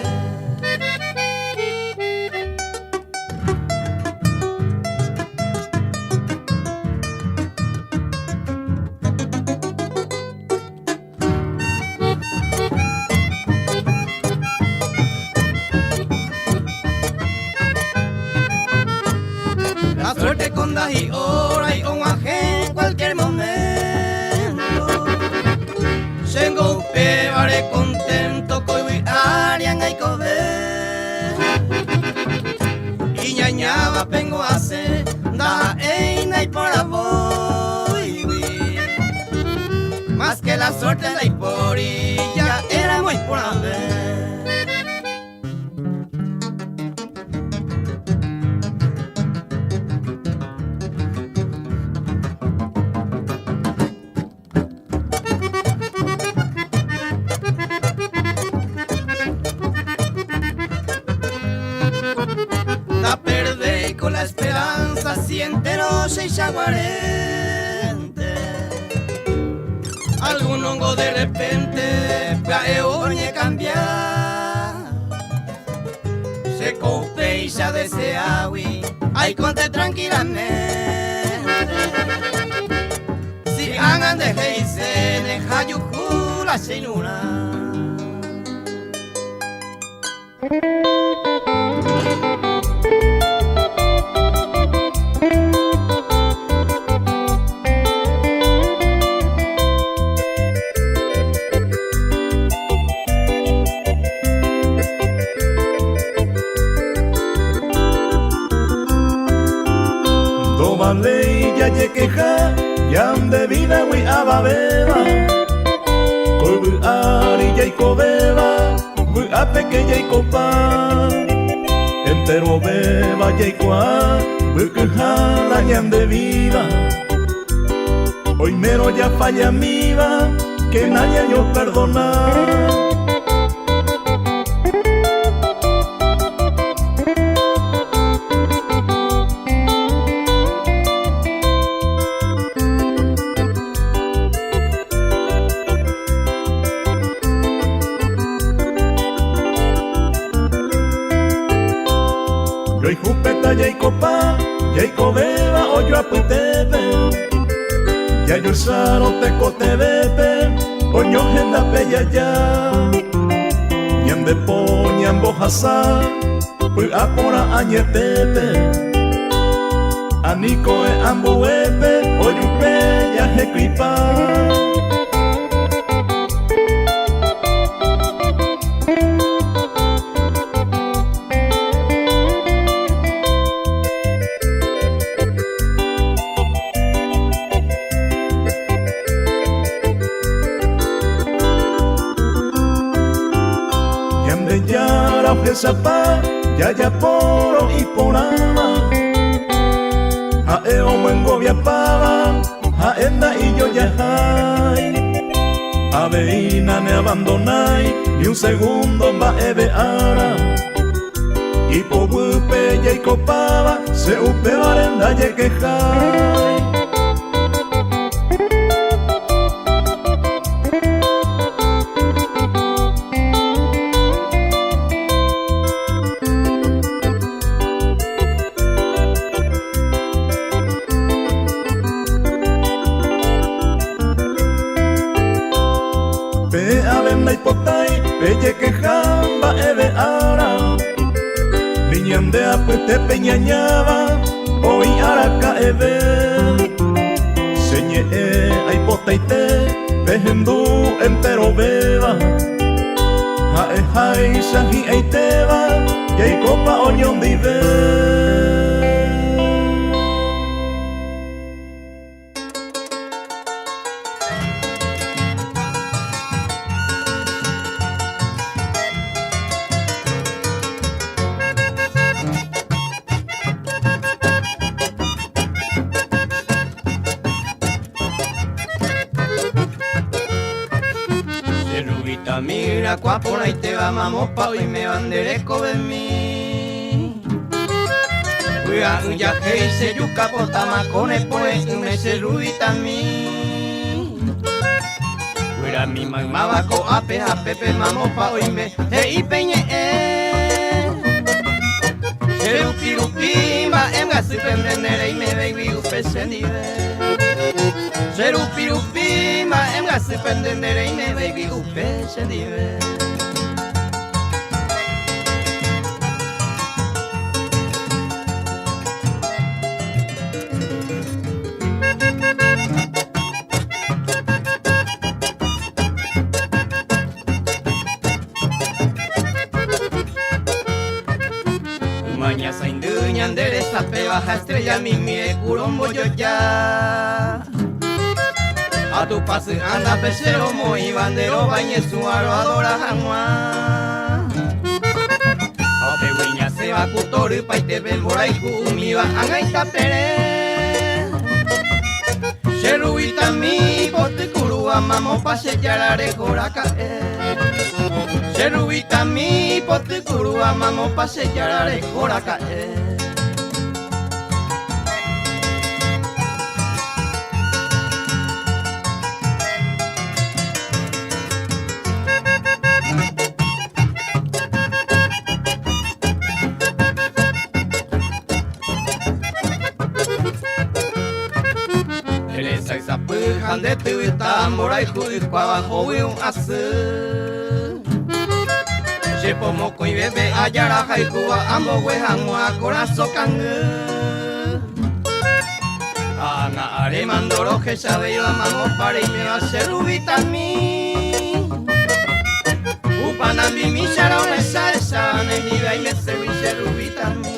La suerte con y hora y un en cualquier momento. Shengo pevare contento coi arian ay kobe. Y ñañaba pengo hace da eina y por voy. Más que la suerte la y ya era muy por haber. La perdí con la esperanza, si entero se chaguarente. Algún hongo de repente, oñe cambiar. Se coupe y ya deseawi, ay conte tranquilamente. Si hagan de heise, de hayuju la seinuna. Ndovaléi jajekeha ñande vida-gui avavéva Ko yvy ári jaikovéva vy'ápeke jaikopa Enterovéva jaikuaa mbykyha la ñande vida Oimérõ jafallamíva que nañañoperdona. Jaikovéva ojoapytépe Jajuesárõ tekotevẽpe Oñohendápe jaja Ñande po ñambohasa Py'aporã añetépe Ani ko'ẽ ambuépe Ojupe jahekyipa. Ñandejára ohechapa jajapórõ iporãva, ha'e omyengoviapáva, ha'e nda'ijojahái. Avei naneabandonái ni un segundo mba'eve ára. Ipoguýpe jaikopáva che upévare ndajekejái. Peẽ ave ndaipotái pejekeha mba'eve ára, ni ñande apytépe ñañáva oĩ araka'eve. Che ñe'ẽ aipotaite pehendu enterovéva, ha'eháicha hi'ãitéva jaikópa oñondive. Che rubita mira kua porãitéva mamópa oiméva nde rekovemi. Vy'a'ỹ jahéi che juka potáma ko ne pore'ỹme che ruvitami. Guyrámi maymáva ko'ápe ha pépe mamópa oime he'i pe ñe'ẽ. Che rupi rupi mba'e mbyasýpe nde nereimevéigui upe che ndive. Che rupi rupi mba'e mbyasýpe nde nereimevéigui upe che ndive. Yma ñasaindy ñande resapéva ha estrella mimíre kuro mbojoja. Ha Tupãsy anda pe che romoĩva nde rova iñesũva roadora hag̃ua. Ha upégui ñasẽva ku torypaitépe mborayhu umíva ág̃a itapere. Che ruvitami ipoty kurúva mamópa che jára reho raka'e. Che ruvitami ipoty kurúva mamópa che jára reho raka'e. Teresa isapy ha nde tyvyta mborayhu ykuáva hovyũ asy. Che po mokõivépe ajára hayhúva ambogue hag̃ua korasõ kangy. Ha ág̃a aréma ndorohechavéiva mamo pareiméva che ruvitami. Upanambimi charaohecha hecháva nendive aimeségui che ruvitami.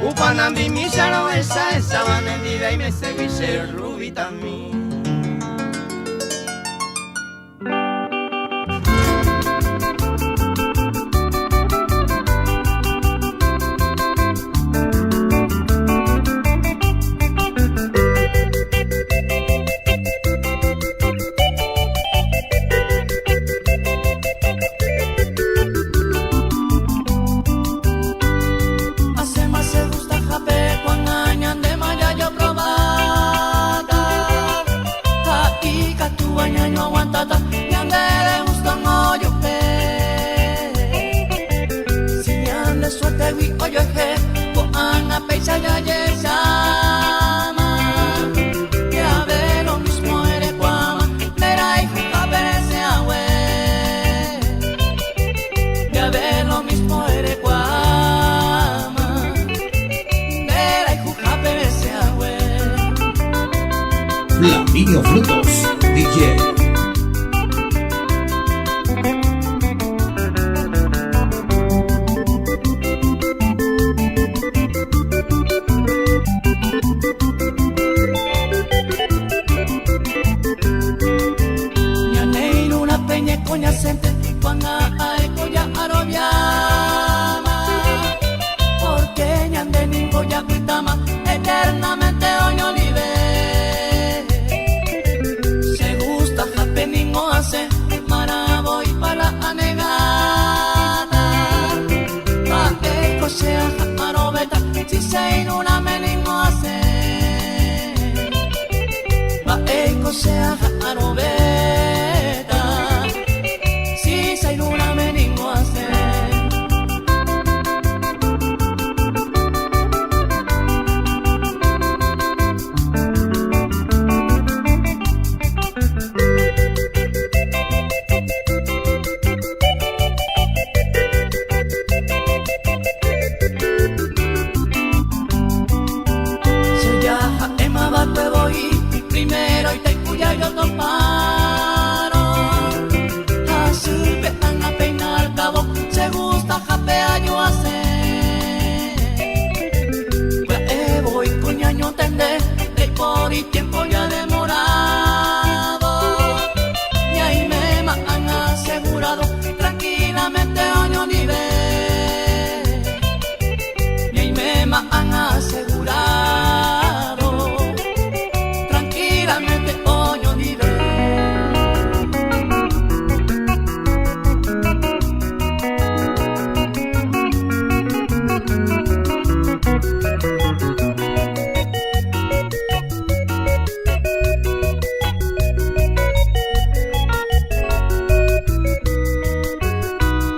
Upanambimi charaohecha hecháva nendive aimeségui che ruvitami. Anga péicha jajecháma. Ya ve lo mismo erekuáma nderayhuha perese hague. Ya ve lo mismo erekuáma nderayhuha perese hague. Flaminio Frutos, DJ. Ñane irũra peñeko ñasẽnte ko'ág̃a ha'éko ja'aroviáma. Porque ñande ningo japytáma eternamente oñondive. Che gusta hape ningo asẽ marã voi para anegáta. Mba'éiko che aha'arõvéta si che irũrãme ningo asẽ. Mba'éiko che aha'arõvéta si che irũrãme ningo asẽ. Che ja ha'émava'ekue voi primero itaikuja jotopárõ. Hasýpe ág̃a péina al cabo che gusta hape aju asẽ. Pya'e voi kuñañontende ndaipóri tiempo ya demorado. Ñaiméma ág̃a asegurado tranquilamente oñondive. Ñaiméma ág̃a asegurado tranquilamente oñondive.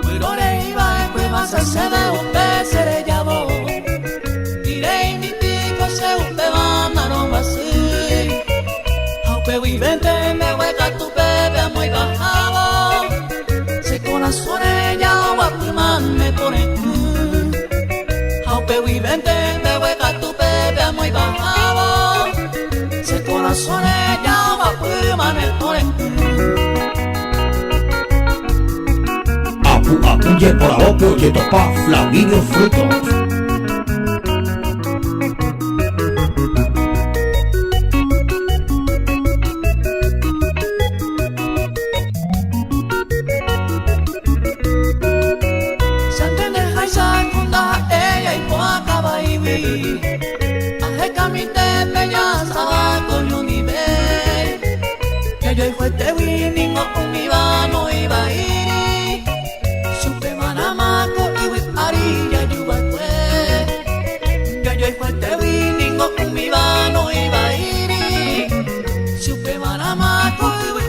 Vyrorei va'ekue chéve upe che rejavo. Ireimi piko che upéva naroguasýi. Ha upeguivénte mbeguekatu pépe amo ipahávo. Che korasõre jaoguapýma ne pore'ỹ. Ha upeguivénte mbeguekatu pépe amo ipahávo. Che korasõre jaoguapýma ne pore'ỹ. Apu apu jeporavópe ojetopa Flaminio Frutos. Che ndaha'éi aipo'akavaígui. Ahekamínte pe jahasáva oñondive. Jajoayhuetégui ningo umíva noĩvaíri. Chupevarãma ko yvy ári jajuva'ekue. Jajoayhuetégui ningo umíva noĩvaíri. Chupevarãma ko yvy